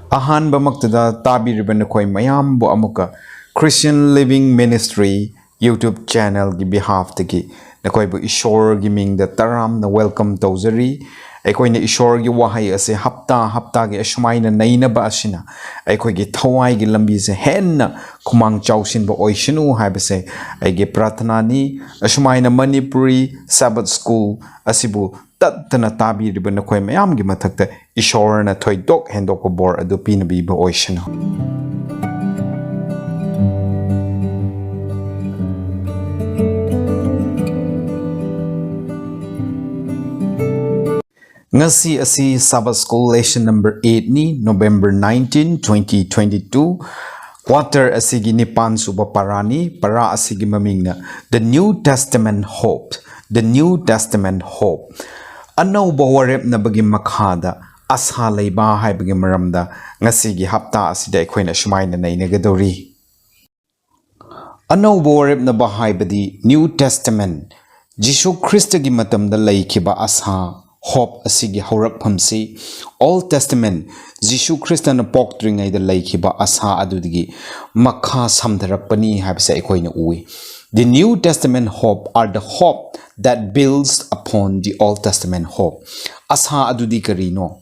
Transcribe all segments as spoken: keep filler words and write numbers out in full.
ꯑꯍꯥꯟꯕꯃꯛꯇꯗ ꯇꯥꯕꯤꯔꯤꯕ ꯅꯈꯣꯏ ꯃꯌꯥꯝꯕꯨ ꯑꯃꯨꯛꯀ Christian Living Ministry YouTube channelꯒꯤ behalfꯇꯒꯤ ꯅꯈꯣꯏꯕꯨ ꯏꯁꯣꯔꯒꯤ ꯃꯤꯡꯗ ꯇꯔꯥꯝꯅ welcome ꯇꯧꯖꯔꯤ꯫ ꯑꯩꯈꯣꯏꯅ ꯏꯁꯣꯔꯒꯤ ꯋꯥꯍꯩ ꯑꯁꯦ ꯍꯞꯇꯥ ꯍꯞꯇꯥꯒꯤ ꯑꯁꯨꯃꯥꯏꯅ ꯅꯩꯅꯕ ꯑꯁꯤꯅ ꯑꯩꯈꯣꯏꯒꯤ ꯊꯋꯥꯏꯒꯤ ꯂꯝꯕꯤꯁꯦ ꯍꯦꯟꯅ ꯈꯨꯃꯥꯡ ꯆꯥꯎꯁꯤꯟꯕ ꯑꯣꯏꯁꯅꯨ ꯍꯥꯏꯕꯁꯦ ꯑꯩꯒꯤ ꯄ꯭ꯔꯥꯊꯅꯥꯅꯤ꯫ ꯑꯁꯨꯃꯥꯏꯅ ꯃꯅꯤꯄꯨꯔꯤ Sabbath School ꯑꯁꯤꯕꯨ ꯇꯠꯇꯅ ꯇꯥꯕꯤꯔꯤꯕ ꯅꯈꯣꯏ ꯃꯌꯥꯝꯒꯤ ꯃꯊꯛꯇ ꯏꯁꯣꯔꯅ ꯊꯣꯏꯗꯣꯛ ꯍꯦꯟꯗꯣꯛꯄ ꯕꯣꯔ ꯑꯗꯨ ꯄꯤꯅꯕꯤꯕ ꯑꯣꯏꯁꯅꯨ꯫ ꯉꯁꯤ ꯑꯁꯤ Sabbath School lesson number eightꯅꯤ, November nineteen, twenty twenty-two꯫ Quarter ꯑꯁꯤꯒꯤ ꯅꯤꯄꯥꯟ ꯁꯨꯕ ꯄꯔꯥꯅꯤ꯫ ꯄꯔꯥ ꯑꯁꯤꯒꯤ ꯃꯃꯤꯡꯅ The New Testament Hope, The New Testament Hope꯫ ꯑꯅꯧꯕ ꯋꯥꯔꯦꯞꯅꯕꯒꯤ ꯃꯈꯥꯗ ꯑꯁꯥ ꯂꯩꯕ ꯍꯥꯏꯕꯒꯤ ꯃꯔꯝꯗ ꯉꯁꯤꯒꯤ ꯍꯞꯇꯥ ꯑꯁꯤꯗ ꯑꯩꯈꯣꯏꯅ ꯁꯨꯃꯥꯏꯅ ꯅꯩꯅꯒꯗꯧꯔꯤ꯫ ꯑꯅꯧꯕ ꯋꯥꯔꯦꯞꯅꯕ ꯍꯥꯏꯕꯗꯤ New Testament, ꯖꯤꯁꯨ ꯈ꯭ꯔꯤꯁꯇꯒꯤ ꯃꯇꯝꯗ ꯂꯩꯈꯤꯕ ꯑꯁꯥ, hope ꯑꯁꯤꯒꯤ ꯍꯧꯔꯛꯐꯝꯁꯤ Old Testament, ꯖꯤꯁꯨ ꯈ꯭ꯔꯤꯁꯇꯅ ꯄꯣꯛꯇ꯭ꯔꯤꯉꯩꯗ ꯂꯩꯈꯤꯕ ꯑꯁꯥ ꯑꯗꯨꯗꯒꯤ ꯃꯈꯥ ꯁꯝꯊꯔꯛꯄꯅꯤ ꯍꯥꯏꯕꯁꯦ ꯑꯩꯈꯣꯏꯅ ꯎꯏ꯫ The New Testament hope are the hope that builds upon the Old Testament hope. ꯑꯁꯥ ꯑꯗꯨꯗꯤ ꯀꯔꯤꯅꯣ?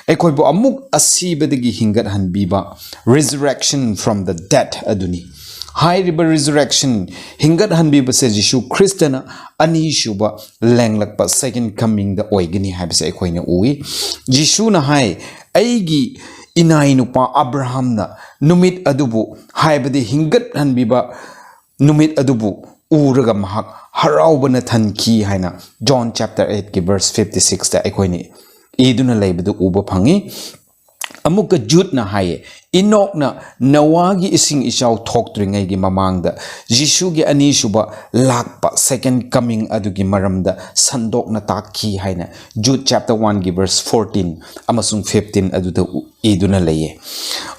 ꯑꯩꯈꯣꯏꯕꯨ ꯑꯃꯨꯛ ꯑꯁꯤꯕꯗꯒꯤ ꯍꯤꯡꯒꯠꯍꯟꯕꯤꯕ, resurrection from the dead ꯑꯗꯨꯅꯤ꯫ ꯍꯥꯏꯔꯤꯕ resurrection, ꯍꯤꯡꯒꯠꯍꯟꯕꯤꯕꯁꯦ ꯖꯤꯁꯨ ꯈ꯭ꯔꯤꯁꯇꯅ ꯑꯅꯤꯁꯨꯕ ꯂꯦꯡꯂꯛꯄ, second comingꯗ ꯑꯣꯏꯒꯅꯤ ꯍꯥꯏꯕꯁꯦ ꯑꯩꯈꯣꯏꯅ ꯎꯏ꯫ ꯖꯤꯁꯨꯅ ꯍꯥꯏ, "ꯑꯩꯒꯤ ꯏꯅꯥꯏ ꯅꯨꯄꯥ ꯑꯕ꯭ꯔꯥꯍꯝꯅ ꯅꯨꯃꯤꯠ ꯑꯗꯨꯕꯨ, ꯍꯥꯏꯕꯗꯤ ꯍꯤꯡꯒꯠꯍꯟꯕꯤꯕ ꯅꯨꯃꯤꯠ ꯑꯗꯨꯕꯨ ꯎꯔꯒ ꯃꯍꯥꯛ ꯍꯔꯥꯎꯕꯅ ꯊꯟꯈꯤ" ꯍꯥꯏꯅ John chapter eightꯀꯤ verse fifty sixꯇ ꯑꯩꯈꯣꯏꯅ ꯏꯗꯨꯅ ꯂꯩꯕꯗꯨ ꯎꯕ ꯐꯪꯏ꯫ ꯑꯃꯨꯛꯀ Judeꯅ ꯍꯥꯏꯌꯦ, ꯏꯅꯣꯛꯅ ꯅꯣꯋꯥꯒꯤ ꯏꯁꯤꯡ ꯏꯆꯥꯎ ꯊꯣꯛꯇ꯭ꯔꯤꯉꯩꯒꯤ ꯃꯃꯥꯡꯗ ꯖꯤꯁꯨꯒꯤ ꯑꯅꯤꯁꯨꯕ ꯂꯥꯛꯄ, second coming, ꯑꯗꯨꯒꯤ ꯃꯔꯝꯗ ꯁꯟꯗꯣꯛꯅ ꯇꯥꯛꯈꯤ ꯍꯥꯏꯅ Jude chapter one ꯒꯤ verse fourteen ꯑꯃꯁꯨꯡ fifteen ꯑꯗꯨꯗ ꯎ-, ꯏꯗꯨꯅ ꯂꯩꯌꯦ꯫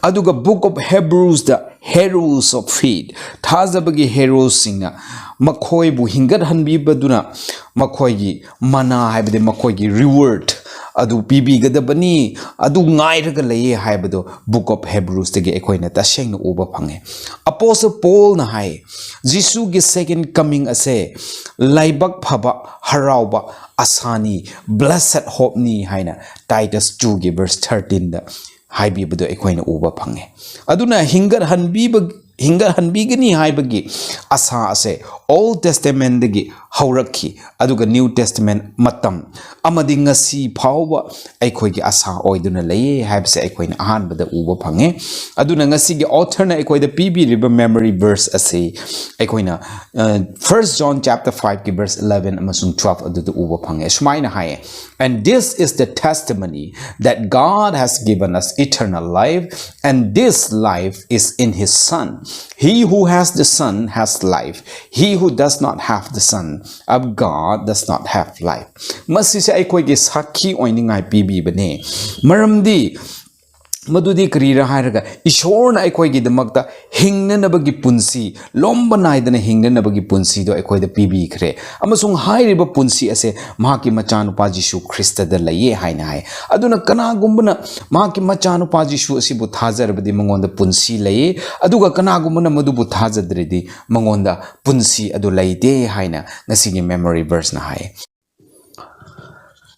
ꯑꯗꯨꯒ Book of Hebrews the heroes of faith, ꯊꯥꯖꯕꯒꯤ heroes ꯁꯤꯡꯅ ꯃꯈꯣꯏꯕꯨ ꯍꯤꯡꯒꯠꯍꯟꯕꯤꯕꯗꯨꯅ ꯃꯈꯣꯏꯒꯤ ꯃꯅꯥ, ꯍꯥꯏꯕꯗꯤ ꯃꯈꯣꯏꯒꯤ reward ꯑꯗꯨ ꯄꯤꯕꯤꯒꯗꯕꯅꯤ, ꯑꯗꯨ ꯉꯥꯏꯔꯒ ꯂꯩꯌꯦ ꯍꯥꯏꯕꯗꯣ Book of Hebrews ꯇꯒꯤ ꯑꯩꯈꯣꯏꯅ ꯇꯁꯦꯡꯅ ꯎꯕ ꯐꯪꯉꯦ꯫ Apostle Paul ꯅ ꯍꯥꯏ, ꯖꯤꯁꯨꯒꯤ second coming ꯑꯁꯦ ꯂꯥꯏꯕꯛ ꯐꯕ, ꯍꯔꯥꯎꯕ, ꯑꯁꯥꯅꯤ, blessed hope ꯅꯤ ꯍꯥꯏꯅ Titus two ꯒꯤ verse thirteen ꯗ ꯍꯥꯏꯕꯤꯕꯗꯣ ꯑꯩꯈꯣꯏꯅ ꯎꯕ ꯐꯪꯉꯦ꯫ ꯑꯗꯨꯅ ꯍꯤꯡꯒꯠꯍꯟꯕꯤꯕ, ꯍꯤꯡꯒꯠꯍꯟꯕꯤꯒꯅꯤ ꯍꯥꯏꯕꯒꯤ ꯑꯁꯥ ꯑꯁꯦ Old Testament ꯗꯒꯤ ꯍꯧꯔꯛꯈꯤ, ꯑꯗꯨꯒ New Testament ꯃꯇꯝ ꯑꯃꯗꯤ ꯉꯁꯤ ꯐꯥꯎꯕ ꯑꯩꯈꯣꯏꯒꯤ ꯑꯁꯥ ꯑꯣꯏꯗꯨꯅ ꯂꯩꯌꯦ ꯍꯥꯏꯕꯁꯦ ꯑꯩꯈꯣꯏꯅ ꯑꯍꯥꯟꯕꯗ ꯎꯕ ꯐꯪꯉꯦ꯫ ꯑꯗꯨꯅ ꯉꯁꯤꯒꯤ author ꯅ ꯑꯩꯈꯣꯏꯗ ꯄꯤꯕꯤꯔꯤꯕ memory verse ꯑꯁꯤ ꯑꯩꯈꯣꯏꯅ, ꯑ, First John chapter five ꯀꯤ verse eleven ꯑꯃꯁꯨꯡ twelve ꯑꯗꯨꯗ ꯎꯕ ꯐꯪꯉꯦ꯫ ꯁꯨꯃꯥꯏꯅ ꯍꯥꯏꯌꯦ, "And this is the testimony that God has given us eternal life, and this life is in his Son. He who has the Son has life. He who does not have the Son of God does not have life." ꯃꯁꯤꯁꯦ ꯑꯩꯈꯣꯏꯒꯤ ꯁꯥꯈꯤ ꯑꯣꯏꯅꯤꯡꯉꯥꯏ ꯄꯤꯕꯤꯕꯅꯦ꯫ ꯃꯔꯝꯗꯤ ꯃꯗꯨꯗꯤ ꯀꯔꯤꯔꯥ ꯍꯥꯏꯔꯒ, ꯏꯁꯣꯔꯅ ꯑꯩꯈꯣꯏꯒꯤꯗꯃꯛꯇ ꯍꯤꯡꯅꯅꯕꯒꯤ ꯄꯨꯟꯁꯤ, ꯂꯣꯝꯕ ꯅꯥꯏꯗꯅ ꯍꯤꯡꯅꯅꯕꯒꯤ ꯄꯨꯟꯁꯤꯗꯣ ꯑꯩꯈꯣꯏꯗ ꯄꯤꯕꯤꯈ꯭ꯔꯦ꯫ ꯑꯃꯁꯨꯡ ꯍꯥꯏꯔꯤꯕ ꯄꯨꯟꯁꯤ ꯑꯁꯦ ꯃꯍꯥꯛꯀꯤ ꯃꯆꯥꯅꯨꯄꯥ ꯖꯤꯁꯨ ꯈ꯭ꯔꯤꯁꯇꯗ ꯂꯩꯌꯦ ꯍꯥꯏꯅ ꯍꯥꯏ꯫ ꯑꯗꯨꯅ ꯀꯅꯥꯒꯨꯝꯕꯅ ꯃꯍꯥꯛꯀꯤ ꯃꯆꯥꯅꯨꯄꯥ ꯖꯤꯁꯨ ꯑꯁꯤꯕꯨ ꯊꯥꯖꯔꯕꯗꯤ ꯃꯉꯣꯟꯗ ꯄꯨꯟꯁꯤ ꯂꯩꯌꯦ, ꯑꯗꯨꯒ ꯀꯅꯥꯒꯨꯝꯕꯅ ꯃꯗꯨꯕꯨ ꯊꯥꯖꯗ꯭ꯔꯗꯤ ꯃꯉꯣꯟꯗ ꯄꯨꯟꯁꯤ ꯑꯗꯨ ꯂꯩꯇꯦ ꯍꯥꯏꯅ ꯉꯁꯤꯒꯤ memory verse ꯅ ꯍꯥꯏ꯫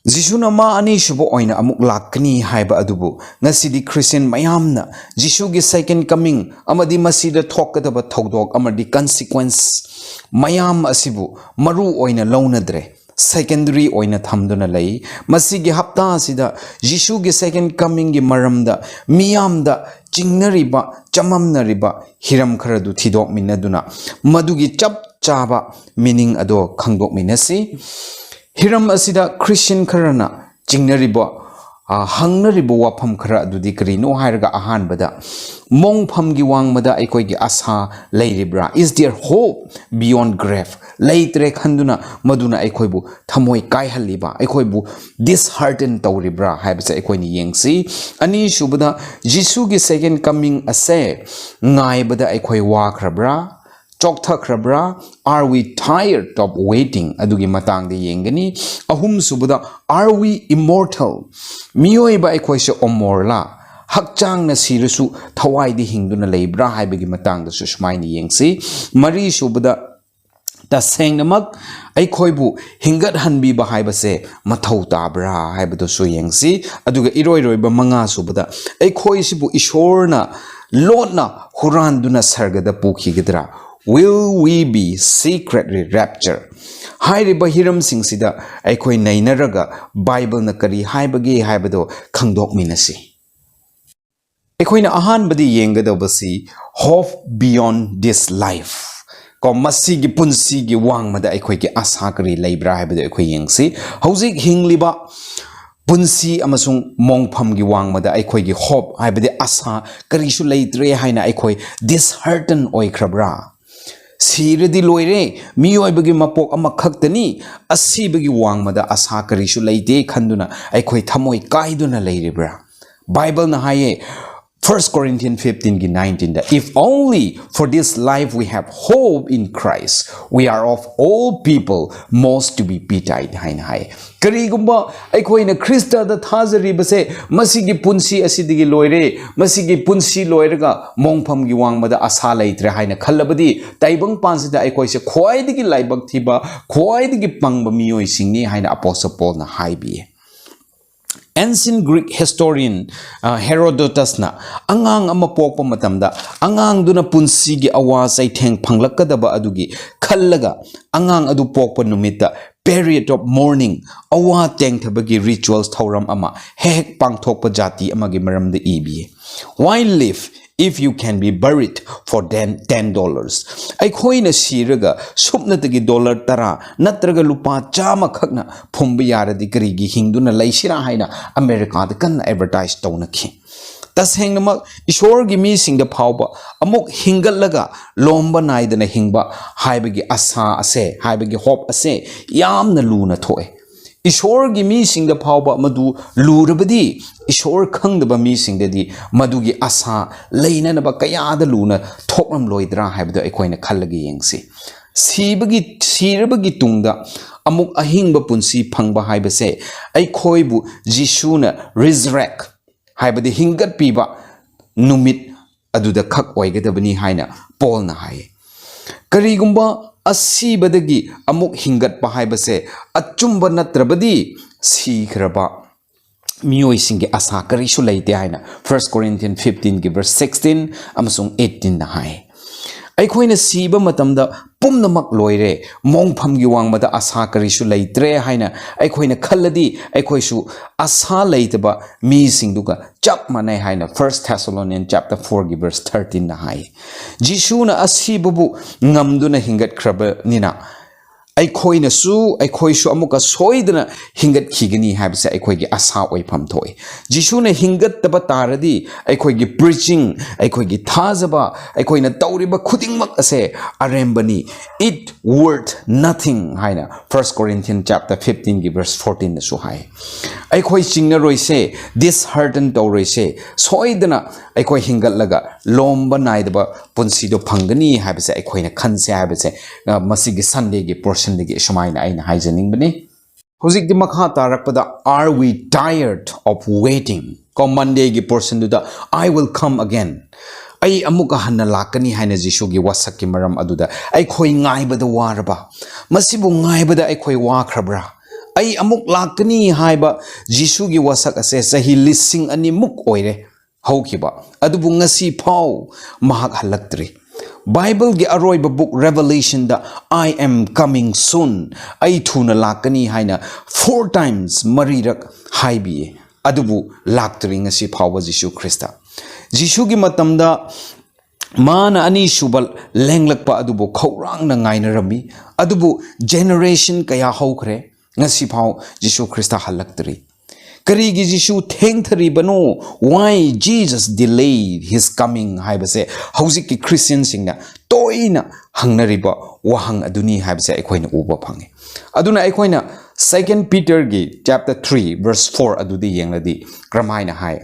ꯖꯤꯁꯨꯅ ꯃꯥ ꯑꯅꯤꯁꯨꯕ ꯑꯣꯏꯅ ꯑꯃꯨꯛ ꯂꯥꯛꯀꯅꯤ ꯍꯥꯏꯕ ꯑꯗꯨꯕꯨ ꯉꯁꯤꯗꯤ ꯈ꯭ꯔꯤꯁꯇꯤꯌꯟ ꯃꯌꯥꯝꯅ ꯖꯤꯁꯨꯒꯤ second coming ꯑꯃꯗꯤ ꯃꯁꯤꯗ ꯊꯣꯛꯀꯗꯕ ꯊꯧꯗꯣꯛ ꯑꯃꯗꯤ consequence ꯃꯌꯥꯝ ꯑꯁꯤꯕꯨ ꯃꯔꯨ ꯑꯣꯏꯅ ꯂꯧꯅꯗ꯭ꯔꯦ, secondary ꯑꯣꯏꯅ ꯊꯝꯗꯨꯅ ꯂꯩ꯫ ꯃꯁꯤꯒꯤ ꯍꯞꯇꯥ ꯑꯁꯤꯗ ꯖꯤꯁꯨꯒꯤ second coming ꯒꯤ ꯃꯔꯝꯗ ꯃꯤꯌꯥꯝꯗ ꯆꯤꯡꯅꯔꯤꯕ, ꯆꯃꯝꯅꯔꯤꯕ ꯍꯤꯔꯝ ꯈꯔꯗꯨ ꯊꯤꯗꯣꯛꯃꯤꯟꯅꯗꯨꯅ ꯃꯗꯨꯒꯤ ꯆꯞ ꯆꯥꯕ meaning ꯑꯗꯣ ꯈꯪꯗꯣꯛꯃꯤꯟꯅꯁꯤ꯫ ꯍꯤꯔꯝ ꯑꯁꯤꯗ ꯈ꯭ꯔꯤꯁꯇꯤꯌꯟ ꯈꯔꯅ ꯆꯤꯡꯅꯔꯤꯕ ꯑ, ꯍꯪꯅꯔꯤꯕ ꯋꯥꯐꯝ ꯈꯔ ꯑꯗꯨꯗꯤ ꯀꯔꯤꯅꯣ ꯍꯥꯏꯔꯒ, ꯑꯍꯥꯟꯕꯗ, ꯃꯣꯡꯐꯝꯒꯤ ꯋꯥꯡꯃꯗ ꯑꯩꯈꯣꯏꯒꯤ ꯑꯁꯥ ꯂꯩꯔꯤꯕ꯭ꯔꯥ? Is there hope beyond grave? ꯂꯩꯇ꯭ꯔꯦ ꯈꯟꯗꯨꯅ ꯃꯗꯨꯅ ꯑꯩꯈꯣꯏꯕꯨ ꯊꯃꯣꯏ ꯀꯥꯏꯍꯜꯂꯤꯕ, ꯑꯩꯈꯣꯏꯕꯨ dishearten ꯇꯧꯔꯤꯕ꯭ꯔꯥ ꯍꯥꯏꯕꯁꯦ ꯑꯩꯈꯣꯏꯅ ꯌꯦꯡꯁꯤ꯫ ꯑꯅꯤꯁꯨꯕꯗ, ꯖꯤꯁꯨꯒꯤ second coming ꯑꯁꯦ ꯉꯥꯏꯕꯗ ꯑꯩꯈꯣꯏ ꯋꯥꯈ꯭ꯔꯕ꯭ꯔꯥ, ꯆꯣꯛꯊꯈ꯭ꯔꯕ꯭ꯔꯥ? Are we tired of waiting? ꯑꯗꯨꯒꯤ ꯃꯇꯥꯡꯗ ꯌꯦꯡꯒꯅꯤ꯫ ꯑꯍꯨꯝꯁꯨꯕꯗ, are we immortal? ꯃꯤꯑꯣꯏꯕ ꯑꯩꯈꯣꯏꯁꯦ ꯑꯃꯣꯔꯂꯥ? ꯍꯛꯆꯥꯡꯅ ꯁꯤꯔꯁꯨ ꯊꯋꯥꯏꯗꯤ ꯍꯤꯡꯗꯨꯅ ꯂꯩꯕ꯭ꯔꯥ ꯍꯥꯏꯕꯒꯤ ꯃꯇꯥꯡꯗꯁꯨ ꯁꯨꯃꯥꯏꯅ ꯌꯦꯡꯁꯤ꯫ ꯃꯔꯤꯁꯨꯕꯗ, ꯇꯁꯦꯡꯅꯃꯛ ꯑꯩꯈꯣꯏꯕꯨ ꯍꯤꯡꯒꯠꯍꯟꯕꯤꯕ ꯍꯥꯏꯕꯁꯦ ꯃꯊꯧ ꯇꯥꯕ꯭ꯔꯥ ꯍꯥꯏꯕꯗꯨꯁꯨ ꯌꯦꯡꯁꯤ꯫ ꯑꯗꯨꯒ ꯏꯔꯣꯏꯔꯣꯏꯕ ꯃꯉꯥꯁꯨꯕꯗ, ꯑꯩꯈꯣꯏꯁꯤꯕꯨ ꯏꯁꯣꯔꯅ ꯂꯣꯠꯅ ꯍꯨꯔꯥꯟꯗꯨꯅ ꯁꯔꯒꯗ ꯄꯨꯈꯤꯒꯗ꯭ꯔꯥ? Will we be secretly raptured? ꯍꯥꯏꯔꯤꯕ ꯍꯤꯔꯝꯁꯤꯡꯁꯤꯗ ꯑꯩꯈꯣꯏ ꯅꯩꯅꯔꯒ ꯕꯥꯏꯕꯜꯅ ꯀꯔꯤ ꯍꯥꯏꯕꯒꯦ ꯍꯥꯏꯕꯗꯣ ꯈꯪꯗꯣꯛꯃꯤꯟꯅꯁꯤ꯫ ꯑꯩꯈꯣꯏꯅ ꯑꯍꯥꯟꯕꯗꯤ ꯌꯦꯡꯒꯗꯧꯕꯁꯤ hope beyond this life꯫ ꯀꯣ, ꯃꯁꯤꯒꯤ ꯄꯨꯟꯁꯤꯒꯤ ꯋꯥꯡꯃꯗ ꯑꯩꯈꯣꯏꯒꯤ ꯑꯁꯥ ꯀꯔꯤ ꯂꯩꯕ꯭ꯔꯥ ꯍꯥꯏꯕꯗꯨ ꯑꯩꯈꯣꯏ ꯌꯦꯡꯁꯤ꯫ ꯍꯧꯖꯤꯛ ꯍꯤꯡꯂꯤꯕ ꯄꯨꯟꯁꯤ ꯑꯃꯁꯨꯡ ꯃꯣꯡꯐꯝꯒꯤ ꯋꯥꯡꯃꯗ ꯑꯩꯈꯣꯏꯒꯤ hope ꯍꯥꯏꯕꯗꯤ ꯑꯁꯥ ꯀꯔꯤꯁꯨ ꯂꯩꯇ꯭ꯔꯦ ꯍꯥꯏꯅ ꯑꯩꯈꯣꯏ dishearten ꯑꯣꯏꯈ꯭ꯔꯕ꯭ꯔꯥ? ꯁꯤꯔꯗꯤ ꯂꯣꯏꯔꯦ, ꯃꯤꯑꯣꯏꯕꯒꯤ ꯃꯄꯣꯛ ꯑꯃꯈꯛꯇꯅꯤ, ꯑꯁꯤꯕꯒꯤ ꯋꯥꯡꯃꯗ ꯑꯁꯥ ꯀꯔꯤꯁꯨ ꯂꯩꯇꯦ ꯈꯟꯗꯨꯅ ꯑꯩꯈꯣꯏ ꯊꯃꯣꯏ ꯀꯥꯏꯗꯨꯅ ꯂꯩꯔꯤꯕ꯭ꯔꯥ? ꯕꯥꯏꯕꯜꯅ ꯍꯥꯏꯌꯦ, First Corinthians fifteen ꯒꯤ nineteen the, "If only for this life we have hope in Christ, we are of all people most to be pitied," ꯍꯥꯏꯅ ꯍꯥꯏ꯫ ꯀꯔꯤꯒꯨꯝꯕ ꯑꯩꯈꯣꯏꯅ ꯈ꯭ꯔꯤꯁꯇꯗ ꯊꯥꯖꯔꯤꯕꯁꯦ ꯃꯁꯤꯒꯤ ꯄꯨꯟꯁꯤ ꯑꯁꯤꯗꯒꯤ ꯂꯣꯏꯔꯦ, ꯃꯁꯤꯒꯤ ꯄꯨꯟꯁꯤ ꯂꯣꯏꯔꯒ ꯃꯣꯡꯐꯝꯒꯤ ꯋꯥꯡꯃꯗ ꯑꯁꯥ ꯂꯩꯇ꯭ꯔꯦ ꯍꯥꯏꯅ ꯈꯜꯂꯕꯗꯤ, ꯇꯥꯏꯕꯪꯄꯥꯟꯁꯤꯗ ꯑꯩꯈꯣꯏꯁꯦ ꯈ꯭ꯋꯥꯏꯗꯒꯤ ꯂꯥꯏꯕꯛ ꯊꯤꯕ, ꯈ꯭ꯋꯥꯏꯗꯒꯤ ꯄꯪꯕ ꯃꯤꯑꯣꯏꯁꯤꯡꯅꯤ ꯍꯥꯏꯅ ꯑꯄꯣꯁꯇꯜ ꯄꯣꯜꯅ ꯍꯥꯏꯕꯤꯌꯦ꯫ Ancient Greek historian, ꯑ, Herodotus ꯅ ꯑꯉꯥꯡ ꯑꯃ ꯄꯣꯛꯄ ꯃꯇꯝꯗ ꯑꯉꯥꯡꯗꯨꯅ ꯄꯨꯟꯁꯤꯒꯤ ꯑꯋꯥ ꯆꯩꯊꯦꯡ ꯐꯪꯂꯛꯀꯗꯕ ꯑꯗꯨꯒꯤ ꯈꯜꯂꯒ ꯑꯉꯥꯡ ꯑꯗꯨ ꯄꯣꯛꯄ ꯅꯨꯃꯤꯠꯇ period of mourning, ꯑꯋꯥ ꯇꯦꯡꯊꯕꯒꯤ rituals ꯊꯧꯔꯝ ꯑꯃ ꯍꯦꯛ ꯍꯦꯛ ꯄꯥꯡꯊꯣꯛꯄ ꯖꯥꯇꯤ ꯑꯃꯒꯤ ꯃꯔꯝꯗ ꯏꯕꯤꯌꯦ꯫ Why live if you can be buried for ten, ten dollars. ꯑꯩꯈꯣꯏꯅ ꯁꯤꯔꯒ ꯁꯨꯞꯅꯇꯒꯤ ꯗꯣꯂꯔ ꯇꯔꯥ ꯅꯠꯇ꯭ꯔꯒ ꯂꯨꯄꯥ ꯆꯥꯝꯃ ꯈꯛꯅ ꯐꯨꯝꯕ ꯌꯥꯔꯗꯤ ꯀꯔꯤꯒꯤ ꯍꯤꯡꯗꯨꯅ ꯂꯩꯁꯤꯔꯥ ꯍꯥꯏꯅ ꯑꯃꯦꯔꯤꯀꯥꯗ ꯀꯟꯅ ꯑꯦꯗꯚꯔꯇꯥꯏꯁ ꯇꯧꯅꯈꯤ꯫ ꯇꯁꯦꯡꯅꯃꯛ ꯏꯁꯣꯔꯒꯤ ꯃꯤꯁꯤꯡꯗ ꯐꯥꯎꯕ ꯑꯃꯨꯛ ꯍꯤꯡꯒꯠꯂꯒ ꯂꯣꯝꯕ ꯅꯥꯏꯗꯅ ꯍꯤꯡꯕ ꯍꯥꯏꯕꯒꯤ ꯑꯁꯥ ꯑꯁꯦ, ꯍꯥꯏꯕꯒꯤ ꯍꯣꯞ ꯑꯁꯦ ꯌꯥꯝꯅ ꯂꯨꯅ ꯊꯣꯛꯑꯦ꯫ ꯏꯁꯣꯔꯒꯤ ꯃꯤꯁꯤꯡꯗ ꯐꯥꯎꯕ ꯃꯗꯨ ꯂꯨꯔꯕꯗꯤ, ꯏꯁꯣꯔ ꯈꯪꯗꯕ ꯃꯤꯁꯤꯡꯗꯗꯤ ꯃꯗꯨꯒꯤ ꯑꯁꯥ ꯂꯩꯅꯅꯕ ꯀꯌꯥꯗ ꯂꯨꯅ ꯊꯣꯛꯂꯝꯂꯣꯏꯗ꯭ꯔꯥ ꯍꯥꯏꯕꯗꯨ ꯑꯩꯈꯣꯏꯅ ꯈꯜꯂꯒ ꯌꯦꯡꯁꯤ꯫ ꯁꯤꯕꯒꯤ, ꯁꯤꯔꯕꯒꯤ ꯇꯨꯡꯗ ꯑꯃꯨꯛ ꯑꯍꯤꯡꯕ ꯄꯨꯟꯁꯤ ꯐꯪꯕ ꯍꯥꯏꯕꯁꯦ ꯑꯩꯈꯣꯏꯕꯨ ꯖꯤꯁꯨꯅ resurrect, ꯍꯥꯏꯕꯗꯤ ꯍꯤꯡꯒꯠꯄꯤꯕ ꯅꯨꯃꯤꯠ ꯑꯗꯨꯗ ꯈꯛ ꯑꯣꯏꯒꯗꯕꯅꯤ ꯍꯥꯏꯅ ꯄꯣꯜꯅ ꯍꯥꯏ꯫ ꯀꯔꯤꯒꯨꯝꯕ ꯑꯁꯤꯕꯗꯒꯤ ꯑꯃꯨꯛ ꯍꯤꯡꯒꯠꯄ ꯍꯥꯏꯕꯁꯦ ꯑꯆꯨꯝꯕ ꯅꯠꯇ꯭ꯔꯕꯗꯤ ꯁꯤꯈ꯭ꯔꯕ ꯃꯤꯑꯣꯏꯁꯤꯡꯒꯤ ꯑꯁꯥ ꯀꯔꯤꯁꯨ ꯂꯩꯇꯦ ꯍꯥꯏꯅ First Corinthians fifteen ꯒꯤ verse sixteen ꯑꯃꯁꯨꯡ eighteen ꯅ ꯍꯥꯏ꯫ ꯑꯩꯈꯣꯏꯅ ꯁꯤꯕ ꯃꯇꯝꯗ ꯄꯨꯝꯅꯃꯛ ꯂꯣꯏꯔꯦ, ꯃꯣꯡꯐꯝꯒꯤ ꯋꯥꯡꯃꯗ ꯑꯁꯥ ꯀꯔꯤꯁꯨ ꯂꯩꯇ꯭ꯔꯦ ꯍꯥꯏꯅ ꯑꯩꯈꯣꯏꯅ ꯈꯜꯂꯗꯤ ꯑꯩꯈꯣꯏꯁꯨ ꯑꯁꯥ ꯂꯩꯇꯕ ꯃꯤꯁꯤꯡꯗꯨꯒ ꯆꯞ ꯃꯥꯟꯅꯩ ꯍꯥꯏꯅ First Thessalonians chapter four ꯒꯤ verse thirteen ꯅ ꯍꯥꯏ꯫ ꯖꯤꯁꯨꯅ ꯑꯁꯤꯕꯕꯨ ꯉꯝꯗꯨꯅ ꯍꯤꯡꯒꯠꯈ꯭ꯔꯕꯅꯤꯅ ꯑꯩꯈꯣꯏꯅꯁꯨ, ꯑꯩꯈꯣꯏꯁꯨ ꯑꯃꯨꯛꯀ ꯁꯣꯏꯗꯅ ꯍꯤꯡꯒꯠꯈꯤꯒꯅꯤ ꯍꯥꯏꯕꯁꯦ ꯑꯩꯈꯣꯏꯒꯤ ꯑꯁꯥ ꯑꯣꯏꯐꯝ ꯊꯣꯛꯏ꯫ ꯖꯤꯁꯨꯅ ꯍꯤꯡꯒꯠꯇꯕ ꯇꯥꯔꯗꯤ ꯑꯩꯈꯣꯏꯒꯤ preaching, ꯑꯩꯈꯣꯏꯒꯤ ꯊꯥꯖꯕ, ꯑꯩꯈꯣꯏꯅ ꯇꯧꯔꯤꯕ ꯈꯨꯗꯤꯡꯃꯛ ꯑꯁꯦ ꯑꯔꯦꯝꯕꯅꯤ, it worth nothing ꯍꯥꯏꯅ First Corinthians chapter fifteen ꯒꯤ verse fourteen ꯅꯁꯨ ꯍꯥꯏ꯫ ꯑꯩꯈꯣꯏ ꯆꯤꯡꯅꯔꯣꯏꯁꯦ, dishearten ꯇꯧꯔꯣꯏꯁꯦ, ꯁꯣꯏꯗꯅ ꯑꯩꯈꯣꯏ ꯍꯤꯡꯒꯠꯂꯒ ꯂꯣꯝꯕ ꯅꯥꯏꯗꯕ ꯄꯨꯟꯁꯤꯗꯣ ꯐꯪꯒꯅꯤ ꯍꯥꯏꯕꯁꯦ ꯑꯩꯈꯣꯏꯅ ꯈꯟꯁꯦ ꯍꯥꯏꯕꯁꯦ, ꯑ, ꯃꯁꯤꯒꯤ Sunday ꯒꯤ portion ꯗꯒꯤ ꯑꯁꯨꯃꯥꯏꯅ ꯑꯩꯅ ꯍꯥꯏꯖꯅꯤꯡꯕꯅꯤ꯫ ꯍꯧꯖꯤꯛꯇꯤ ꯃꯈꯥ ꯇꯥꯔꯛꯄꯗ, "Are we tired of waiting?" ꯀꯣ, Monday ꯒꯤ portion ꯗꯨꯗ, "I will come again." ꯑꯩ ꯑꯃꯨꯛꯀ ꯍꯟꯅ ꯂꯥꯛꯀꯅꯤ ꯍꯥꯏꯅ ꯖꯤꯁꯨꯒꯤ ꯋꯥꯁꯛꯀꯤ ꯃꯔꯝ ꯑꯗꯨꯗ ꯑꯩꯈꯣꯏ ꯉꯥꯏꯕꯗ ꯋꯥꯔꯕ? ꯃꯁꯤꯕꯨ ꯉꯥꯏꯕꯗ ꯑꯩꯈꯣꯏ ꯋꯥꯈ꯭ꯔꯕ꯭ꯔꯥ? ꯑꯩ ꯑꯃꯨꯛ ꯂꯥꯛꯀꯅꯤ ꯍꯥꯏꯕ ꯖꯤꯁꯨꯒꯤ ꯋꯥꯁꯛ ꯑꯁꯦ ꯆꯍꯤ ꯂꯤꯁꯤꯡ ꯑꯅꯤꯃꯨꯛ ꯑꯣꯏꯔꯦ ꯍꯧꯈꯤꯕ, ꯑꯗꯨꯕꯨ ꯉꯁꯤ ꯐꯥꯎ ꯃꯍꯥꯛ ꯍꯜꯂꯛꯇ꯭ꯔꯤ꯫ ꯕꯥꯏꯕꯜꯒꯤ ꯑꯔꯣꯏꯕ book Revelation the, "I am coming soon," ꯑꯩ ꯊꯨꯅ ꯂꯥꯛꯀꯅꯤ ꯍꯥꯏꯅ four times, ꯃꯔꯤꯔꯛ ꯍꯥꯏꯕꯤꯌꯦ꯫ ꯑꯗꯨꯕꯨ ꯂꯥꯛꯇ꯭ꯔꯤ ꯉꯁꯤ ꯐꯥꯎꯕ ꯖꯤꯁꯨ ꯈ꯭ꯔꯤꯁꯇ꯫ ꯖꯤꯁꯨꯒꯤ ꯃꯇꯝꯗ ꯃꯥꯅ ꯑꯅꯤꯁꯨꯕ ꯂꯦꯡꯂꯛꯄ ꯑꯗꯨꯕꯨ ꯈꯧꯔꯥꯡꯅ ꯉꯥꯏꯅꯔꯝꯃꯤ, ꯑꯗꯨꯕꯨ generation ꯀꯌꯥ ꯍꯧꯈ꯭ꯔꯦ, ꯉꯁꯤ ꯐꯥꯎ ꯖꯤꯁꯨ ꯈ꯭ꯔꯤꯁꯇ ꯍꯜꯂꯛꯇ꯭ꯔꯤ꯫ ꯀꯔꯤꯒꯤ ꯖꯤꯁꯨ ꯊꯦꯡꯊꯔꯤꯕꯅꯣ? Why Jesus delayed his coming ꯍꯥꯏꯕꯁꯦ ꯍꯧꯖꯤꯛꯀꯤ ꯈ꯭ꯔꯤꯁꯇꯤꯌꯟꯁꯤꯡꯅ ꯇꯣꯏꯅ ꯍꯪꯅꯔꯤꯕ ꯋꯥꯍꯪ ꯑꯗꯨꯅꯤ ꯍꯥꯏꯕꯁꯦ ꯑꯩꯈꯣꯏꯅ ꯎꯕ ꯐꯪꯉꯤ꯫ ꯑꯗꯨꯅ ꯑꯩꯈꯣꯏꯅ Second Peterꯒꯤ chapter three verse four ꯑꯗꯨꯗ ꯌꯦꯡꯂꯗꯤ ꯀꯔꯝꯍꯥꯏꯅ ꯍꯥꯏ?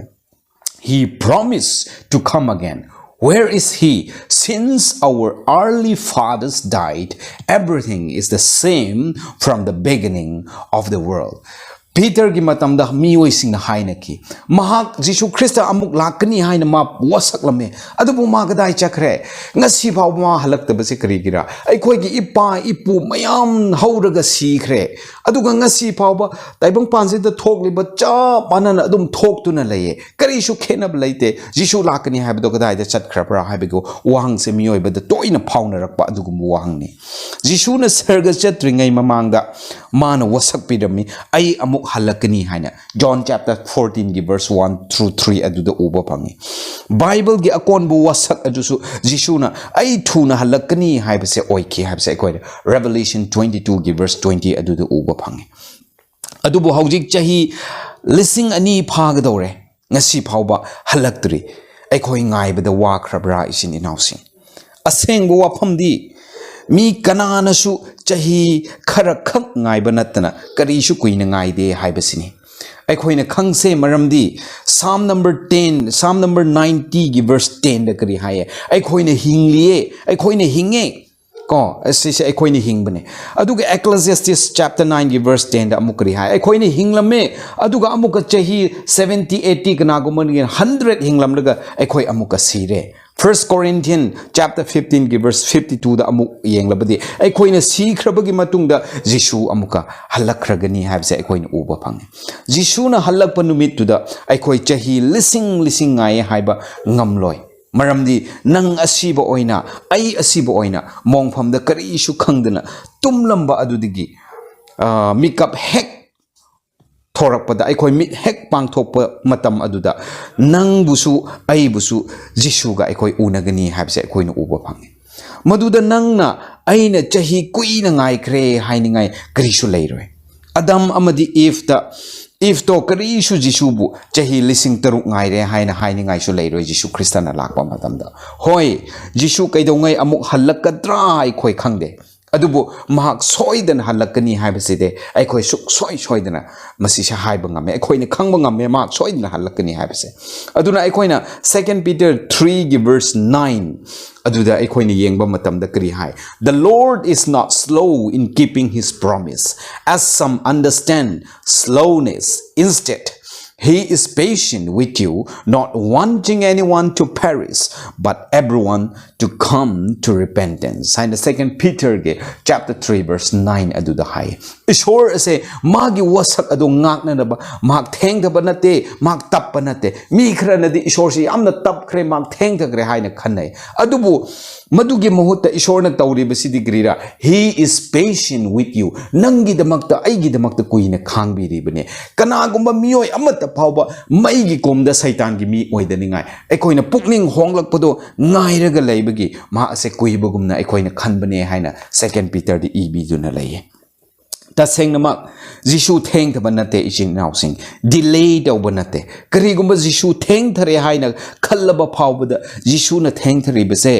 He promised to come again. Where is he? Since our early fathers died, everything is the same from the beginning of the world. ꯄꯤꯇꯔꯒꯤ ꯃꯇꯝꯗ ꯃꯤꯑꯣꯏꯁꯤꯡꯅ ꯍꯥꯏꯅꯈꯤ, ꯃꯍꯥꯛ ꯖꯤꯁꯨ ꯈ꯭ꯔꯤꯁꯇ ꯑꯃꯨꯛ ꯂꯥꯛꯀꯅꯤ ꯍꯥꯏꯅ ꯃꯥ ꯋꯥꯁꯛꯂꯝꯃꯦ, ꯑꯗꯨꯕꯨ ꯃꯥ ꯀꯗꯥꯏ ꯆꯠꯈ꯭ꯔꯦ? ꯉꯁꯤ ꯐꯥꯎꯕ ꯃꯥ ꯍꯜꯂꯛꯇꯕꯁꯦ ꯀꯔꯤꯒꯤꯔ? ꯑꯩꯈꯣꯏꯒꯤ ꯏꯄꯥ ꯏꯄꯨ ꯃꯌꯥꯝ ꯍꯧꯔꯒ ꯁꯤꯈ꯭ꯔꯦ, ꯑꯗꯨꯒ ꯉꯁꯤ ꯐꯥꯎꯕ ꯇꯥꯏꯕꯪꯄꯥꯟꯁꯤꯗ ꯊꯣꯛꯂꯤꯕ ꯆꯞ ꯃꯥꯟꯅꯅ ꯑꯗꯨꯝ ꯊꯣꯛꯇꯨꯅ ꯂꯩꯌꯦ, ꯀꯔꯤꯁꯨ ꯈꯦꯠꯅꯕ ꯂꯩꯇꯦ꯫ ꯖꯤꯁꯨ ꯂꯥꯛꯀꯅꯤ ꯍꯥꯏꯕꯗꯣ ꯀꯗꯥꯏꯗ ꯆꯠꯈ꯭ꯔꯕ꯭ꯔꯥ ꯍꯥꯏꯕꯒꯤ ꯋꯥꯍꯪꯁꯦ ꯃꯤꯑꯣꯏꯕꯗ ꯇꯣꯏꯅ ꯐꯥꯎꯅꯔꯛꯄ ꯑꯗꯨꯒꯨꯝꯕ ꯋꯥꯍꯪꯅꯤ꯫ ꯖꯤꯁꯨꯅ ꯁꯔꯒ ꯆꯠꯇ꯭ꯔꯤꯉꯩ ꯃꯃꯥꯡꯗ ꯃꯥꯅ ꯋꯥꯁꯛꯄꯤꯔꯝꯃꯤ, "ꯑꯩ ꯑꯃꯨꯛ ꯍꯜꯂꯛꯀꯅꯤ" ꯍꯥꯏꯅ꯫ John chapter fourteenꯒꯤ verse one through three ꯑꯗꯨꯗ ꯎꯕ ꯐꯪꯉꯤ꯫ ꯕꯥꯏꯕꯜꯒꯤ ꯑꯀꯣꯟꯕ ꯋꯥꯁꯛ ꯑꯗꯨꯁꯨ ꯖꯤꯁꯨꯅ "ꯑꯩ ꯊꯨꯅ ꯍꯜꯂꯛꯀꯅꯤ" ꯍꯥꯏꯕꯁꯦ ꯑꯣꯏꯈꯤ ꯍꯥꯏꯕꯁꯦ ꯑꯩꯈꯣꯏꯅ Revelation twenty twoꯒꯤ verse twenty ꯑꯗꯨꯗ ꯎꯕ ꯐꯪꯉꯤ꯫ ꯑꯗꯨꯕꯨ ꯍꯧꯖꯤꯛ ꯆꯍꯤ ꯂꯤꯁꯤꯡ ꯑꯅꯤ ꯐꯥꯒꯗꯧꯔꯦ, ꯉꯁꯤ ꯐꯥꯎꯕ ꯍꯜꯂꯛꯇ꯭ꯔꯤ꯫ ꯑꯩꯈꯣꯏ ꯉꯥꯏꯕꯗ ꯋꯥꯈ꯭ꯔꯕ꯭ꯔꯥ, ꯏꯆꯤꯟ ꯏꯅꯥꯎꯁꯤꯡ? ꯑꯁꯦꯡꯕ ꯋꯥꯐꯝꯗꯤ, ꯃꯤ ꯀꯅꯥꯅꯁꯨ ꯆꯍꯤ ꯈꯔꯈꯛ ꯉꯥꯏꯕ ꯅꯠꯇꯅ ꯀꯔꯤꯁꯨ ꯀꯨꯏꯅ ꯉꯥꯏꯗꯦ ꯍꯥꯏꯕꯁꯤꯅꯤ꯫ ꯑꯩꯈꯣꯏꯅ ꯈꯪꯁꯦ, ꯃꯔꯝꯗꯤ Psalm number ten, Psalm number ninetyꯒꯤ verse tenꯗ ꯀꯔꯤ ꯍꯥꯏꯌꯦ? ꯑꯩꯈꯣꯏꯅ ꯍꯤꯡꯂꯤꯌꯦ, ꯑꯩꯈꯣꯏꯅ ꯍꯤꯡꯉꯦ꯫ ꯀꯣ, ꯑꯁꯤꯁꯦ ꯑꯩꯈꯣꯏꯅ ꯍꯤꯡꯕꯅꯦ꯫ ꯑꯗꯨꯒ Ecclesiastes chapter nineꯒꯤ verse tenꯗ ꯑꯃꯨꯛ ꯀꯔꯤ ꯍꯥꯏ? ꯑꯩꯈꯣꯏꯅ ꯍꯤꯡꯂꯝꯃꯦ, ꯑꯗꯨꯒ ꯑꯃꯨꯛꯀ ꯆꯍꯤ seventy, eighty, ꯀꯅꯥꯒꯨꯝꯕꯅ hundred ꯍꯤꯡꯂꯝꯂꯒ ꯑꯩꯈꯣꯏ ꯑꯃꯨꯛꯀ ꯁꯤꯔꯦ꯫ First Corinthians chapter fifteenꯒꯤ verse fifty twoꯗ ꯑꯃꯨꯛ ꯌꯦꯡꯂꯕꯗꯤ, ꯑꯩꯈꯣꯏꯅ ꯁꯤꯈ꯭ꯔꯕꯒꯤ ꯃꯇꯨꯡꯗ ꯖꯤꯁꯨ ꯑꯃꯨꯛꯀ ꯍꯜꯂꯛꯈ꯭ꯔꯒꯅꯤ ꯍꯥꯏꯕꯁꯦ ꯑꯩꯈꯣꯏꯅ ꯎꯕ ꯐꯪꯉꯤ꯫ ꯖꯤꯁꯨꯅ ꯍꯜꯂꯛꯄ ꯅꯨꯃꯤꯠꯇꯨꯗ ꯑꯩꯈꯣꯏ ꯆꯍꯤ ꯂꯤꯁꯤꯡ ꯂꯤꯁꯤꯡ ꯉꯥꯏꯌꯦ ꯍꯥꯏꯕ ꯉꯝꯂꯣꯏ꯫ ꯃꯔꯝꯗꯤ ꯅꯪ ꯑꯁꯤꯕ ꯑꯣꯏꯅ, ꯑꯩ ꯑꯁꯤꯕ ꯑꯣꯏꯅ ꯃꯣꯡꯐꯝꯗ ꯀꯔꯤꯁꯨ ꯈꯪꯗꯅ ꯇꯨꯝꯂꯝꯕ ꯑꯗꯨꯗꯒꯤ, ꯑ, ꯃꯤꯀꯞ ꯍꯦꯛ ꯊꯣꯔꯛꯄꯗ, ꯑꯩꯈꯣꯏ ꯃꯤꯠ ꯍꯦꯛ ꯄꯥꯡꯊꯣꯛꯄ ꯃꯇꯝ ꯑꯗꯨꯗ ꯅꯪꯕꯨꯁꯨ ꯑꯩꯕꯨꯁꯨ ꯖꯤꯁꯨꯒ ꯑꯩꯈꯣꯏ ꯎꯅꯒꯅꯤ ꯍꯥꯏꯕꯁꯦ ꯑꯩꯈꯣꯏꯅ ꯎꯕ ꯐꯪꯉꯤ꯫ ꯃꯗꯨꯗ ꯅꯪꯅ "ꯑꯩꯅ ꯆꯍꯤ ꯀꯨꯏꯅ ꯉꯥꯏꯈ꯭ꯔꯦ" ꯍꯥꯏꯅꯤꯡꯉꯥꯏ ꯀꯔꯤꯁꯨ ꯂꯩꯔꯣꯏ꯫ ꯑꯗꯝ ꯑꯃꯗꯤ ꯏꯐꯇ, ꯏꯐꯇꯣ ꯀꯔꯤꯁꯨ ꯖꯤꯁꯨꯕꯨ ꯆꯍꯤ ꯂꯤꯁꯤꯡ ꯇꯔꯨꯛ ꯉꯥꯏꯔꯦ ꯍꯥꯏꯅ ꯍꯥꯏꯅꯤꯡꯉꯥꯏꯁꯨ ꯂꯩꯔꯣꯏ ꯖꯤꯁꯨ ꯈ꯭ꯔꯤꯁꯇꯅ ꯂꯥꯛꯄ ꯃꯇꯝꯗ꯫ ꯍꯣꯏ, ꯖꯤꯁꯨ ꯀꯩꯗꯧꯉꯩ ꯑꯃꯨꯛ ꯍꯜꯂꯛꯀꯗ꯭ꯔꯥ ꯑꯩꯈꯣꯏ ꯈꯪꯗꯦ, ꯑꯗꯨꯕꯨ ꯃꯍꯥꯛ ꯁꯣꯏꯗꯅ ꯍꯜꯂꯛꯀꯅꯤ ꯍꯥꯏꯕꯁꯤꯗꯤ ꯑꯩꯈꯣꯏ ꯁꯨꯛꯁꯣꯏ ꯁꯣꯏꯗꯅ ꯃꯁꯤꯁꯦ ꯍꯥꯏꯕ ꯉꯝꯃꯦ, ꯑꯩꯈꯣꯏꯅ ꯈꯪꯕ ꯉꯝꯃꯦ ꯃꯍꯥꯛ ꯁꯣꯏꯗꯅ ꯍꯜꯂꯛꯀꯅꯤ ꯍꯥꯏꯕꯁꯦ꯫ ꯑꯗꯨꯅ ꯑꯩꯈꯣꯏꯅ Second Peter three ꯒꯤ verse nine ꯑꯗꯨꯗ ꯑꯩꯈꯣꯏꯅ ꯌꯦꯡꯕ ꯃꯇꯝꯗ ꯀꯔꯤ ꯍꯥꯏ? "The Lord is not slow in keeping his promise, as some understand slowness. Instead, he is patient with you, not wanting anyone to perish, but everyone to come to repentance" ꯍꯥꯏꯅ Second Peter ꯒꯤ chapter three verse nine ꯑꯗꯨꯗ ꯍꯥꯏ꯫ ꯏꯁꯣꯔ ꯑꯁꯦ ꯃꯥꯒꯤ ꯋꯥꯁꯛ ꯑꯗꯨ ꯉꯥꯛꯅꯅꯕ ꯃꯍꯥꯛ ꯊꯦꯡꯊꯕ ꯅꯠꯇꯦ, ꯃꯍꯥꯛ ꯇꯞꯄ ꯅꯠꯇꯦ꯫ ꯃꯤ ꯈꯔꯅꯗꯤ ꯏꯁꯣꯔꯁꯤ ꯌꯥꯝꯅ ꯇꯞꯈ꯭ꯔꯦ, ꯃꯍꯥꯛ ꯊꯦꯡꯊꯈ꯭ꯔꯦ ꯍꯥꯏꯅ ꯈꯟꯅꯩ꯫ ꯑꯗꯨꯕꯨ ꯃꯗꯨꯒꯤ ꯃꯍꯨꯠꯇ ꯏꯁꯣꯔꯅ ꯇꯧꯔꯤꯕꯁꯤꯗꯤ ꯀꯔꯤꯔꯥ? "He is patient with you." ꯅꯪꯒꯤꯗꯃꯛꯇ, ꯑꯩꯒꯤꯗꯃꯛꯇ ꯀꯨꯏꯅ ꯈꯥꯡꯕꯤꯔꯤꯕꯅꯦ꯫ ꯀꯅꯥꯒꯨꯝꯕ ꯃꯤꯑꯣꯏ ꯑꯃꯠꯇ ꯐꯥꯎꯕ ꯃꯩꯒꯤ ꯀꯣꯝꯗ ꯁꯩꯇꯥꯟꯒꯤ ꯃꯤ ꯑꯣꯏꯗꯅꯤꯡꯉꯥꯏ ꯑꯩꯈꯣꯏꯅ ꯄꯨꯛꯅꯤꯡ ꯍꯣꯡꯂꯛꯄꯗꯣ ꯉꯥꯏꯔꯒ ꯂꯩꯕꯒꯤ ꯃꯍꯥꯛ ꯑꯁꯦ ꯀꯨꯏꯕꯒꯨꯝꯅ ꯑꯩꯈꯣꯏꯅ ꯈꯟꯕꯅꯦ ꯍꯥꯏꯅ Second Peter ꯗꯤ ꯏꯕꯤꯗꯨꯅ ꯂꯩꯌꯦ꯫ ꯇꯁꯦꯡꯅꯃꯛ ꯖꯤꯁꯨ ꯊꯦꯡꯊꯕ ꯅꯠꯇꯦ, ꯏꯆꯤꯟ ꯏꯅꯥꯎꯁꯤꯡ, delay ꯇꯧꯕ ꯅꯠꯇꯦ꯫ ꯀꯔꯤꯒꯨꯝꯕ ꯖꯤꯁꯨ ꯊꯦꯡꯊꯔꯦ ꯍꯥꯏꯅ ꯈꯜꯂꯕ ꯐꯥꯎꯕꯗ ꯖꯤꯁꯨꯅ ꯊꯦꯡꯊꯔꯤꯕꯁꯦ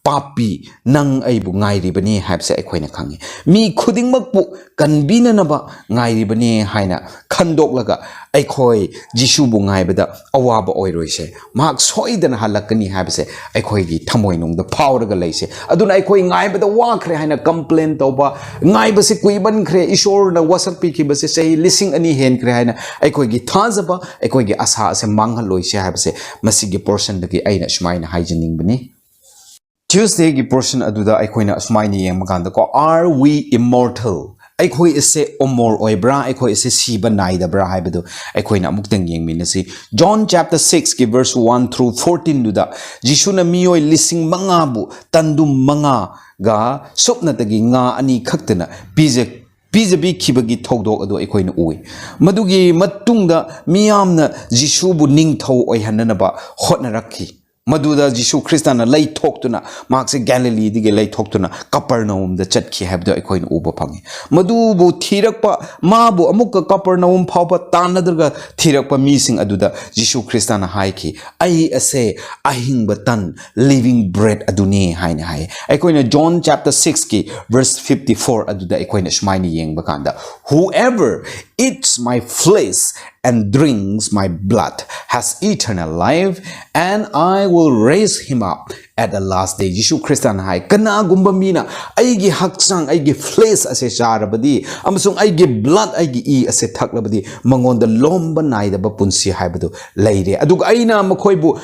ꯄꯥꯄꯤ, ꯅꯪ ꯑꯩꯕꯨ ꯉꯥꯏꯔꯤꯕꯅꯤ ꯍꯥꯏꯕꯁꯦ ꯑꯩꯈꯣꯏꯅ ꯈꯪꯉꯤ꯫ ꯃꯤ ꯈꯨꯗꯤꯡꯃꯛꯄꯨ ꯀꯟꯕꯤꯅꯅꯕ ꯉꯥꯏꯔꯤꯕꯅꯤ ꯍꯥꯏꯅ ꯈꯟꯗꯣꯛꯂꯒ ꯑꯩꯈꯣꯏ ꯖꯤꯁꯨꯕꯨ ꯉꯥꯏꯕꯗ ꯑꯋꯥꯕ ꯑꯣꯏꯔꯣꯏꯁꯦ꯫ ꯃꯍꯥꯛ ꯁꯣꯏꯗꯅ ꯍꯜꯂꯛꯀꯅꯤ ꯍꯥꯏꯕꯁꯦ ꯑꯩꯈꯣꯏꯒꯤ ꯊꯃꯣꯏꯅꯨꯡꯗ ꯐꯥꯎꯔꯒ ꯂꯩꯁꯦ꯫ ꯑꯗꯨꯅ ꯑꯩꯈꯣꯏ ꯉꯥꯏꯕꯗ ꯋꯥꯈ꯭ꯔꯦ ꯍꯥꯏꯅ complain ꯇꯧꯕ, ꯉꯥꯏꯕꯁꯦ ꯀꯨꯏꯃꯟꯈ꯭ꯔꯦ, ꯏꯁꯣꯔꯅ ꯋꯥꯁꯛ ꯄꯤꯈꯤꯕꯁꯦ ꯆꯍꯤ ꯂꯤꯁꯤꯡ ꯑꯅꯤ ꯍꯦꯟꯈ꯭ꯔꯦ ꯍꯥꯏꯅ ꯑꯩꯈꯣꯏꯒꯤ ꯊꯥꯖꯕ, ꯑꯩꯈꯣꯏꯒꯤ ꯑꯁꯥ ꯑꯁꯦ ꯃꯥꯡꯍꯜꯂꯣꯏꯁꯦ ꯍꯥꯏꯕꯁꯦ ꯃꯁꯤꯒꯤ portion ꯗꯒꯤ ꯑꯩꯅ ꯑꯁꯨꯃꯥꯏꯅ ꯍꯥꯏꯖꯅꯤꯡꯕꯅꯤ꯫ Tuesday ꯒꯤ portion ꯑꯗꯨꯗ ꯑꯩꯈꯣꯏꯅ ꯑꯁꯨꯃꯥꯏꯅ ꯌꯦꯡꯕ ꯀꯥꯟꯗꯀꯣ, "Are we immortal?" ꯑꯩꯈꯣꯏ ꯑꯁꯦ ꯑꯃꯣꯔ ꯑꯣꯏꯕ꯭ꯔꯥ? ꯑꯩꯈꯣꯏ ꯑꯁꯦ ꯁꯤꯕ ꯅꯥꯏꯗꯕ꯭ꯔꯥ ꯍꯥꯏꯕꯗꯨ ꯑꯩꯈꯣꯏꯅ ꯑꯃꯨꯛꯇꯪ ꯌꯦꯡꯃꯤꯟꯅꯁꯤ꯫ John chapter six ꯀꯤ verse one through fourteen ꯗꯨꯗ ꯖꯤꯁꯨꯅ ꯃꯤꯑꯣꯏ ꯂꯤꯁꯤꯡ ꯃꯉꯥꯕꯨ ꯇꯟꯗꯨꯝ ꯃꯉꯥꯒ ꯁꯨꯞꯅꯇꯒꯤ ꯉꯥ ꯑꯅꯤ ꯈꯛꯇꯅ ꯄꯤꯖ-, ꯄꯤꯖꯕꯤꯈꯤꯕꯒꯤ ꯊꯧꯗꯣꯛ ꯑꯗꯨ ꯑꯩꯈꯣꯏꯅ ꯎꯏ꯫ ꯃꯗꯨꯒꯤ ꯃꯇꯨꯡꯗ ꯃꯤꯌꯥꯝꯅ ꯖꯤꯁꯨꯕꯨ ꯅꯤꯡꯊꯧ ꯑꯣꯏꯍꯟꯅꯅꯕ ꯍꯣꯠꯅꯔꯛꯈꯤ꯫ ꯃꯗꯨꯗ ꯖꯤꯁꯨ ꯈ꯭ꯔꯤꯁꯇꯅ ꯂꯩꯊꯣꯛꯇꯨꯅ, ꯃꯍꯥꯛꯁꯦ ꯒꯦꯂꯤꯂꯤꯗꯒꯤ ꯂꯩꯊꯣꯛꯇꯨꯅ ꯀꯄꯔꯅꯥꯎꯝꯗ ꯆꯠꯈꯤ ꯍꯥꯏꯕꯗꯨ ꯑꯩꯈꯣꯏꯅ ꯎꯕ ꯐꯪꯉꯤ꯫ ꯃꯗꯨꯕꯨ ꯊꯤꯔꯛꯄ, ꯃꯥꯕꯨ ꯑꯃꯨꯛꯀ ꯀꯄꯔꯅꯥꯎꯝ ꯐꯥꯎꯕ ꯇꯥꯟꯅꯗ꯭ꯔꯒ ꯊꯤꯔꯛꯄ ꯃꯤꯁꯤꯡ ꯑꯗꯨꯗ ꯖꯤꯁꯨ ꯈ꯭ꯔꯤꯁꯇꯅ ꯍꯥꯏꯈꯤ, "ꯑꯩ ꯑꯁꯦ ꯑꯍꯤꯡꯕ ꯇꯟ, living bread ꯑꯗꯨꯅꯤ" ꯍꯥꯏꯅ ꯍꯥꯏ꯫ ꯑꯩꯈꯣꯏꯅ John chapter six ꯀꯤ verse fifty four ꯑꯗꯨꯗ ꯑꯩꯈꯣꯏꯅ ꯁꯨꯃꯥꯏꯅ ꯌꯦꯡꯕ ꯀꯥꯟꯗ, "Whoever eats my flesh and drinks my blood has eternal life, and I will raise him up at the last day." ꯖꯤꯁꯨ ꯈ꯭ꯔꯤꯁꯇꯅ ꯍꯥꯏ, "ꯀꯅꯥꯒꯨꯝꯕ ꯃꯤꯅ ꯑꯩꯒꯤ ꯍꯛꯆꯥꯡ, ꯑꯩꯒꯤ flesh ꯑꯁꯦ ꯆꯥꯔꯕꯗꯤ, ꯑꯃꯁꯨꯡ ꯑꯩꯒꯤ blood, ꯑꯩꯒꯤ ꯏ ꯑꯁꯦ ꯊꯛꯂꯕꯗꯤ, ꯃꯉꯣꯟꯗ ꯂꯣꯝꯕ ꯅꯥꯏꯗꯕ ꯄꯨꯟꯁꯤ ꯍꯥꯏꯕꯗꯨ ꯂꯩꯔꯦ꯫ ꯑꯗꯨꯒ ꯑꯩꯅ ꯃꯈꯣꯏꯕꯨ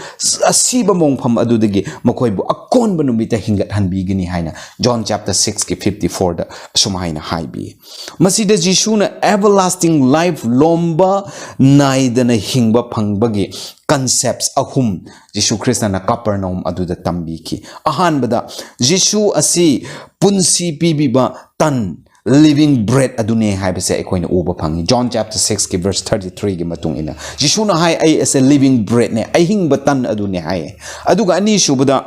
ꯑꯁꯤꯕ ꯃꯣꯡꯐꯝ ꯑꯗꯨꯗꯒꯤ ꯃꯈꯣꯏꯕꯨ ꯑꯀꯣꯟꯕ ꯅꯨꯃꯤꯠꯇ ꯍꯤꯡꯒꯠꯍꯟꯕꯤꯒꯅꯤ" ꯍꯥꯏꯅ John chapter six ꯀꯤ fifty four ꯗ ꯑꯁꯨꯝꯍꯥꯏꯅ ꯍꯥꯏꯕꯤ꯫ ꯃꯁꯤꯗ ꯖꯤꯁꯨꯅ everlasting life, ꯂꯣꯝꯕ ꯅꯥꯏꯗꯅ ꯍꯤꯡꯕ ꯐꯪꯕꯒꯤ concepts ꯑꯍꯨꯝ ꯖꯤꯁꯨ ꯈ꯭ꯔꯤꯁꯇꯅ ꯀꯄꯔꯅꯥꯎꯝ ꯑꯗꯨꯗ ꯇꯝꯕꯤꯈꯤ꯫ ꯑꯍꯥꯟꯕꯗ, ꯖꯤꯁꯨ ꯑꯁꯤ ꯄꯨꯟꯁꯤ ꯄꯤꯕꯤꯕ ꯇꯟ, living bread ꯑꯗꯨꯅꯦ ꯍꯥꯏꯕꯁꯦ ꯑꯩꯈꯣꯏꯅ ꯎꯕ ꯐꯪꯉꯤ꯫ John chapter six ꯀꯤ verse thirty three ꯒꯤ ꯃꯇꯨꯡ ꯏꯟꯅ ꯖꯤꯁꯨꯅ ꯍꯥꯏ, "ꯑꯩ ꯑꯁꯦ living bread ꯅꯦ, ꯑꯍꯤꯡꯕ ꯇꯟ ꯑꯗꯨꯅꯦ" ꯍꯥꯏꯌꯦ꯫ ꯑꯗꯨꯒ ꯑꯅꯤꯁꯨꯕꯗ,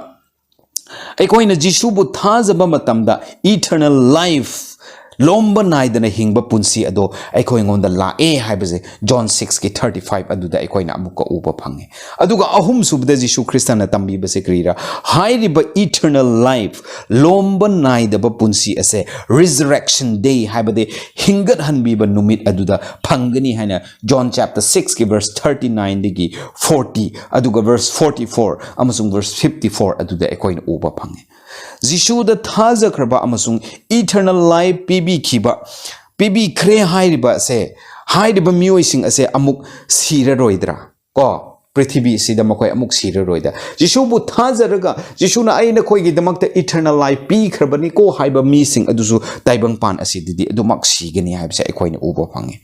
ꯑꯩꯈꯣꯏꯅ ꯖꯤꯁꯨꯕꯨ ꯊꯥꯖꯕ ꯃꯇꯝꯗ eternal life, ꯂꯣꯝꯕ ꯅꯥꯏꯗꯅ ꯍꯤꯡꯕ ꯄꯨꯟꯁꯤ ꯑꯗꯣ ꯑꯩꯈꯣꯏꯉꯣꯟꯗ ꯂꯥꯛꯑꯦ ꯍꯥꯏꯕꯁꯦ John six ꯀꯤ thirty five ꯑꯗꯨꯗ ꯑꯩꯈꯣꯏꯅ ꯑꯃꯨꯛꯀ ꯎꯕ ꯐꯪꯉꯦ꯫ ꯑꯗꯨꯒ ꯑꯍꯨꯝꯁꯨꯕꯗ ꯖꯤꯁꯨ ꯈ꯭ꯔꯤꯁꯇꯅ ꯇꯝꯕꯤꯕꯁꯦ ꯀꯔꯤꯔꯥ? ꯍꯥꯏꯔꯤꯕ eternal life, ꯂꯣꯝꯕ ꯅꯥꯏꯗꯕ ꯄꯨꯟꯁꯤ ꯑꯁꯦ resurrection day, ꯍꯥꯏꯕꯗꯤ ꯍꯤꯡꯒꯠꯍꯟꯕꯤꯕ ꯅꯨꯃꯤꯠ ꯑꯗꯨꯗ ꯐꯪꯒꯅꯤ ꯍꯥꯏꯅ John chapter six ꯀꯤ verse thirty nine ꯗꯒꯤ forty, ꯑꯗꯨꯒ verse forty four ꯑꯃꯁꯨꯡ verse fifty four ꯑꯗꯨꯗ ꯑꯩꯈꯣꯏꯅ ꯎꯕ ꯐꯪꯉꯤ꯫ ꯖꯤꯁꯨꯗ ꯊꯥꯖꯈ꯭ꯔꯕ ꯑꯃꯁꯨꯡ eternal life ꯄꯤꯕꯤꯈꯤꯕ, ꯄꯤꯕꯤꯈ꯭ꯔꯦ ꯍꯥꯏꯔꯤꯕ ꯑꯁꯦ, ꯍꯥꯏꯔꯤꯕ ꯃꯤꯑꯣꯏꯁꯤꯡ ꯑꯁꯦ ꯑꯃꯨꯛ ꯁꯤꯔꯔꯣꯏꯗ꯭ꯔꯥ? ꯀꯣ, ꯄ꯭ꯔꯤꯊꯤꯕꯤ ꯑꯁꯤꯗ ꯃꯈꯣꯏ ꯑꯃꯨꯛ ꯁꯤꯔꯔꯣꯏꯗ꯫ ꯖꯤꯁꯨꯕꯨ ꯊꯥꯖꯔꯒ, "ꯖꯤꯁꯨꯅ ꯑꯩ ꯅꯈꯣꯏꯒꯤꯗꯃꯛꯇ eternal life ꯄꯤꯈ꯭ꯔꯕꯅꯤꯀꯣ" ꯍꯥꯏꯕ ꯃꯤꯁꯤꯡ ꯑꯗꯨꯁꯨ ꯇꯥꯏꯕꯪꯄꯥꯟ ꯑꯁꯤꯗꯗꯤ ꯑꯗꯨꯃꯛ ꯁꯤꯒꯅꯤ ꯍꯥꯏꯕꯁꯦ ꯑꯩꯈꯣꯏꯅ ꯎꯕ ꯐꯪꯉꯤ꯫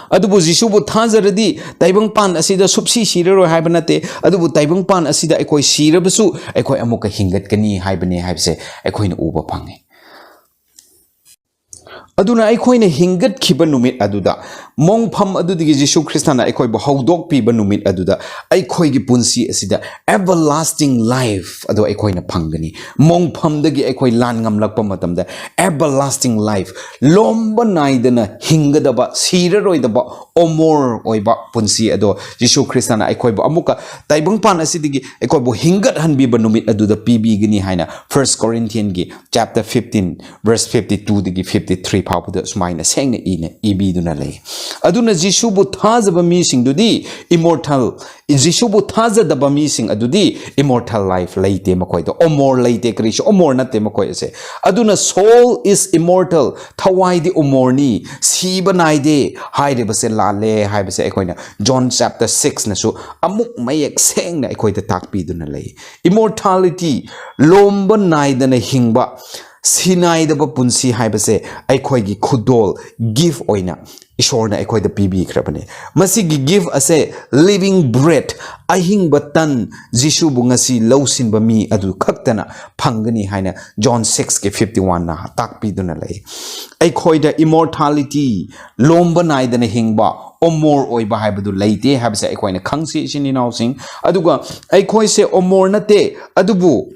ꯑꯗꯨꯕꯨ ꯖꯤꯁꯨꯕꯨ ꯊꯥꯖꯔꯗꯤ ꯇꯥꯏꯕꯪꯄꯥꯟ ꯑꯁꯤꯗ ꯁꯨꯞꯁꯤ ꯁꯤꯔꯔꯣꯏ ꯍꯥꯏꯕ ꯅꯠꯇꯦ, ꯑꯗꯨꯕꯨ ꯇꯥꯏꯕꯪꯄꯥꯟ ꯑꯁꯤꯗ ꯑꯩꯈꯣꯏ ꯁꯤꯔꯕꯁꯨ ꯑꯩꯈꯣꯏ ꯑꯃꯨꯛꯀ ꯍꯤꯡꯒꯠꯀꯅꯤ ꯍꯥꯏꯕꯅꯤ ꯍꯥꯏꯕꯁꯦ ꯑꯩꯈꯣꯏꯅ ꯎꯕ ꯐꯪꯉꯤ꯫ ꯑꯗꯨꯅ ꯑꯩꯈꯣꯏꯅ ꯍꯤꯡꯒꯠꯈꯤꯕ ꯅꯨꯃꯤꯠ ꯑꯗꯨꯗ, ꯃꯣꯡꯐꯝ ꯑꯗꯨꯗꯒꯤ ꯖꯤꯁꯨ ꯈ꯭ꯔꯤꯁꯇꯅ ꯑꯩꯈꯣꯏꯕꯨ ꯍꯧꯗꯣꯛꯄꯤꯕ ꯅꯨꯃꯤꯠ ꯑꯗꯨꯗ, ꯑꯩꯈꯣꯏꯒꯤ ꯄꯨꯟꯁꯤ ꯑꯁꯤꯗ everlasting life ꯑꯗꯨ ꯑꯩꯈꯣꯏꯅ ꯐꯪꯒꯅꯤ꯫ ꯃꯣꯡꯐꯝꯗꯒꯤ ꯑꯩꯈꯣꯏ ꯂꯥꯟ ꯉꯝꯂꯛꯄ ꯃꯇꯝꯗ everlasting life, ꯂꯣꯝꯕ ꯅꯥꯏꯗꯅ ꯍꯤꯡꯒꯗꯕ, ꯁꯤꯔꯔꯣꯏꯗꯕ, ꯑꯃꯣꯔ ꯑꯣꯏꯕ ꯄꯨꯟꯁꯤ ꯑꯗꯣ ꯖꯤꯁꯨ ꯈ꯭ꯔꯤꯁꯇꯅ ꯑꯩꯈꯣꯏꯕꯨ ꯑꯃꯨꯛꯀ ꯇꯥꯏꯕꯪꯄꯥꯟ ꯑꯁꯤꯗꯒꯤ ꯑꯩꯈꯣꯏꯕꯨ ꯍꯤꯡꯒꯠꯍꯟꯕꯤꯕ ꯅꯨꯃꯤꯠ ꯑꯗꯨꯗ ꯄꯤꯕꯤꯒꯅꯤ ꯍꯥꯏꯅ First Corinthiansꯀꯤ chapter fifteen verse fifty twoꯗꯒꯤ fifty three ꯐꯥꯎꯕꯗ ꯁꯨꯃꯥꯏꯅ ꯁꯦꯡꯅ ꯏꯅ ꯏꯕꯤꯗꯨꯅ ꯂꯩ꯫ ꯑꯗꯨꯅ ꯖꯤꯁꯨꯕꯨ ꯊꯥꯖꯕ ꯃꯤꯁꯤꯡꯗꯨꯗꯤ immortal, ꯖꯤꯁꯨꯕꯨ ꯊꯥꯖꯗꯕ ꯃꯤꯁꯤꯡ ꯑꯗꯨꯗꯤ immortal life ꯂꯩꯇꯦ, ꯃꯈꯣꯏꯗ ꯑꯃꯣꯔ ꯂꯩꯇꯦ, ꯀꯔꯤꯁꯨ ꯑꯃꯣꯔ ꯅꯠꯇꯦ ꯃꯈꯣꯏ ꯑꯁꯦ꯫ ꯑꯗꯨꯅ soul is immortal, ꯊꯋꯥꯏꯗꯤ ꯑꯃꯣꯔꯅꯤ, ꯁꯤꯕ ꯅꯥꯏꯗꯦ ꯍꯥꯏꯔꯤꯕꯁꯦ ꯂꯥꯜꯂꯦ ꯍꯥꯏꯕꯁꯦ ꯑꯩꯈꯣꯏꯅ John chapter sixꯅꯁꯨ ꯑꯃꯨꯛ ꯃꯌꯦꯛ ꯁꯦꯡꯅ ꯑꯩꯈꯣꯏꯗ ꯇꯥꯛꯄꯤꯗꯨꯅ ꯂꯩ꯫ Immortality, ꯂꯣꯝꯕ ꯅꯥꯏꯗꯅ ꯍꯤꯡꯕ, ꯁꯤꯅꯥꯏꯗꯕ ꯄꯨꯟꯁꯤ ꯍꯥꯏꯕꯁꯦ ꯑꯩꯈꯣꯏꯒꯤ ꯈꯨꯗꯣꯜ, gift ꯑꯣꯏꯅ ꯏꯁꯣꯔꯅ ꯑꯩꯈꯣꯏꯗ ꯄꯤꯕꯤꯈ꯭ꯔꯕꯅꯦ꯫ ꯃꯁꯤꯒꯤ gift ꯑꯁꯦ living bread, ꯑꯍꯤꯡꯕ ꯇꯟ, ꯖꯤꯁꯨꯕꯨ ꯉꯁꯤ ꯂꯧꯁꯤꯟꯕ ꯃꯤ ꯑꯗꯨ ꯈꯛꯇꯅ ꯐꯪꯒꯅꯤ ꯍꯥꯏꯅ John sixꯀꯤ fifty oneꯅ ꯇꯥꯛꯄꯤꯗꯨꯅ ꯂꯩ꯫ ꯑꯩꯈꯣꯏꯗ immortality, ꯂꯣꯝꯕ ꯅꯥꯏꯗꯅ ꯍꯤꯡꯕ, ꯑꯃꯣꯔ ꯑꯣꯏꯕ ꯍꯥꯏꯕꯗꯨ ꯂꯩꯇꯦ ꯍꯥꯏꯕꯁꯦ ꯑꯩꯈꯣꯏꯅ ꯈꯪꯁꯤ, ꯏꯆꯤꯟ ꯏꯅꯥꯎꯁꯤꯡ꯫ ꯑꯗꯨꯒ ꯑꯩꯈꯣꯏꯁꯦ ꯑꯃꯣꯔ ꯅꯠꯇꯦ, ꯑꯗꯨꯕꯨ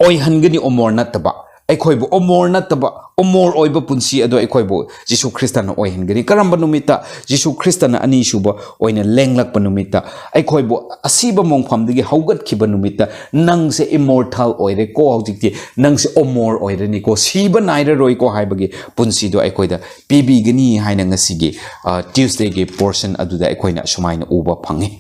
ꯑꯣꯏꯍꯟꯒꯅꯤ ꯑꯃꯣꯔ ꯅꯠꯇꯕ꯫ ꯑꯩꯈꯣꯏꯕꯨ ꯑꯃꯣꯔ ꯅꯠꯇꯕ, ꯑꯃꯣꯔ ꯑꯣꯏꯕ ꯄꯨꯟꯁꯤ ꯑꯗꯨ ꯑꯩꯈꯣꯏꯕꯨ ꯖꯤꯁꯨ ꯈ꯭ꯔꯤꯁꯇꯅ ꯑꯣꯏꯍꯟꯒꯅꯤ꯫ ꯀꯔꯝꯕ ꯅꯨꯃꯤꯠꯇ? ꯖꯤꯁꯨ ꯈ꯭ꯔꯤꯁꯇꯅ ꯑꯅꯤꯁꯨꯕ ꯑꯣꯏꯅ ꯂꯦꯡꯂꯛꯄ ꯅꯨꯃꯤꯠꯇ, ꯑꯩꯈꯣꯏꯕꯨ ꯑꯁꯤꯕ ꯃꯣꯡꯐꯝꯗꯒꯤ ꯍꯧꯒꯠꯈꯤꯕ ꯅꯨꯃꯤꯠꯇ, ꯅꯪꯁꯦ immortal ꯑꯣꯏꯔꯦꯀꯣ, ꯍꯧꯖꯤꯛꯇꯤ ꯅꯪꯁꯦ ꯑꯃꯣꯔ ꯑꯣꯏꯔꯅꯤꯀꯣ, ꯁꯤꯕ ꯅꯥꯏꯔꯔꯣꯏꯀꯣ ꯍꯥꯏꯕꯒꯤ ꯄꯨꯟꯁꯤꯗꯣ ꯑꯩꯈꯣꯏꯗ ꯄꯤꯕꯤꯒꯅꯤ ꯍꯥꯏꯅ ꯉꯁꯤꯒꯤ, ꯑ, Tuesdayꯒꯤ portion ꯑꯗꯨꯗ ꯑꯩꯈꯣꯏꯅ ꯑꯁꯨꯃꯥꯏꯅ ꯎꯕ ꯐꯪꯉꯤ꯫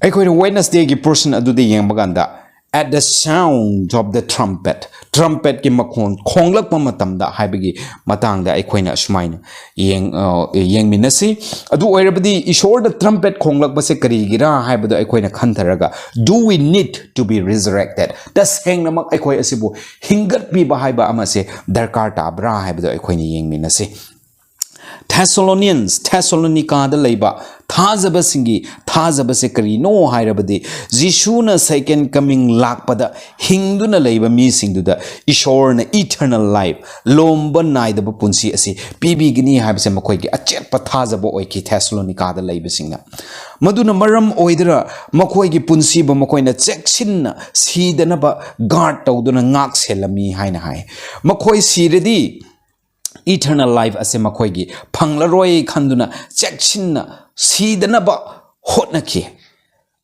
ꯑꯩꯈꯣꯏꯅ Wednesdayꯒꯤ portion ꯑꯗꯨꯗ ꯌꯦꯡꯕ ꯀꯥꯟꯗ, "At the sound of the trumpet", trumpetꯀꯤ ꯃꯈꯣꯟ ꯈꯣꯡꯂꯛꯄ ꯃꯇꯝꯗ ꯍꯥꯏꯕꯒꯤ ꯃꯇꯥꯡꯗ ꯑꯩꯈꯣꯏꯅ ꯑꯁꯨꯃꯥꯏꯅ ꯌꯦꯡ-, ꯑ, ꯌꯦꯡꯃꯤꯟꯅꯁꯤ꯫ ꯑꯗꯨ ꯑꯣꯏꯔꯕꯗꯤ ꯏꯁꯣꯔꯗ trumpet ꯈꯣꯡꯂꯛꯄꯁꯦ ꯀꯔꯤꯒꯤꯔꯥ ꯍꯥꯏꯕꯗꯣ ꯑꯩꯈꯣꯏꯅ ꯈꯟꯊꯔꯒ, "Do we need to be resurrected?" ꯇꯁꯦꯡꯅꯃꯛ ꯑꯩꯈꯣꯏ ꯑꯁꯤꯕꯨ ꯍꯤꯡꯒꯠꯄꯤꯕ ꯍꯥꯏꯕ ꯑꯃꯁꯦ ꯗꯔꯀꯥꯔ ꯇꯥꯕ꯭ꯔꯥ ꯍꯥꯏꯕꯗꯣ ꯑꯩꯈꯣꯏꯅ ꯌꯦꯡꯃꯤꯟꯅꯁꯤ꯫ Thessalonians, ꯊꯦꯁꯥꯂꯣꯅꯤꯀꯥꯗ ꯂꯩꯕ ꯊꯥꯖꯕꯁꯤꯡꯒꯤ ꯊꯥꯖꯕꯁꯦ ꯀꯔꯤꯅꯣ ꯍꯥꯏꯔꯕꯗꯤ, ꯖꯤꯁꯨꯅ second coming ꯂꯥꯛꯄꯗ ꯍꯤꯡꯗꯨꯅ ꯂꯩꯕ ꯃꯤꯁꯤꯡꯗꯨꯗ ꯏꯁꯣꯔꯅ eternal life, ꯂꯣꯝꯕ ꯅꯥꯏꯗꯕ ꯄꯨꯟꯁꯤ ꯑꯁꯤ ꯄꯤꯕꯤꯒꯅꯤ ꯍꯥꯏꯕꯁꯦ ꯃꯈꯣꯏꯒꯤ ꯑꯆꯦꯠꯄ ꯊꯥꯖꯕ ꯑꯣꯏꯈꯤ ꯊꯦꯁꯥꯂꯣꯅꯤꯀꯥꯗ ꯂꯩꯕꯁꯤꯡꯅ꯫ ꯃꯗꯨꯅ ꯃꯔꯝ ꯑꯣꯏꯗꯨꯅ ꯃꯈꯣꯏꯒꯤ ꯄꯨꯟꯁꯤꯕꯨ ꯃꯈꯣꯏꯅ ꯆꯦꯛꯁꯤꯟꯅ ꯁꯤꯗꯅꯕ guard ꯇꯧꯗꯨꯅ ꯉꯥꯛ ꯁꯦꯜꯂꯝꯃꯤ ꯍꯥꯏꯅ ꯍꯥꯏ꯫ ꯃꯈꯣꯏ ꯁꯤꯔꯗꯤ eternal life ꯑꯁꯦ ꯃꯈꯣꯏꯒꯤ ꯐꯪꯂꯔꯣꯏ ꯈꯟꯗꯨꯅ ꯆꯦꯛꯁꯤꯟꯅ ꯁꯤꯗꯅꯕ ꯍꯣꯠꯅꯈꯤ꯫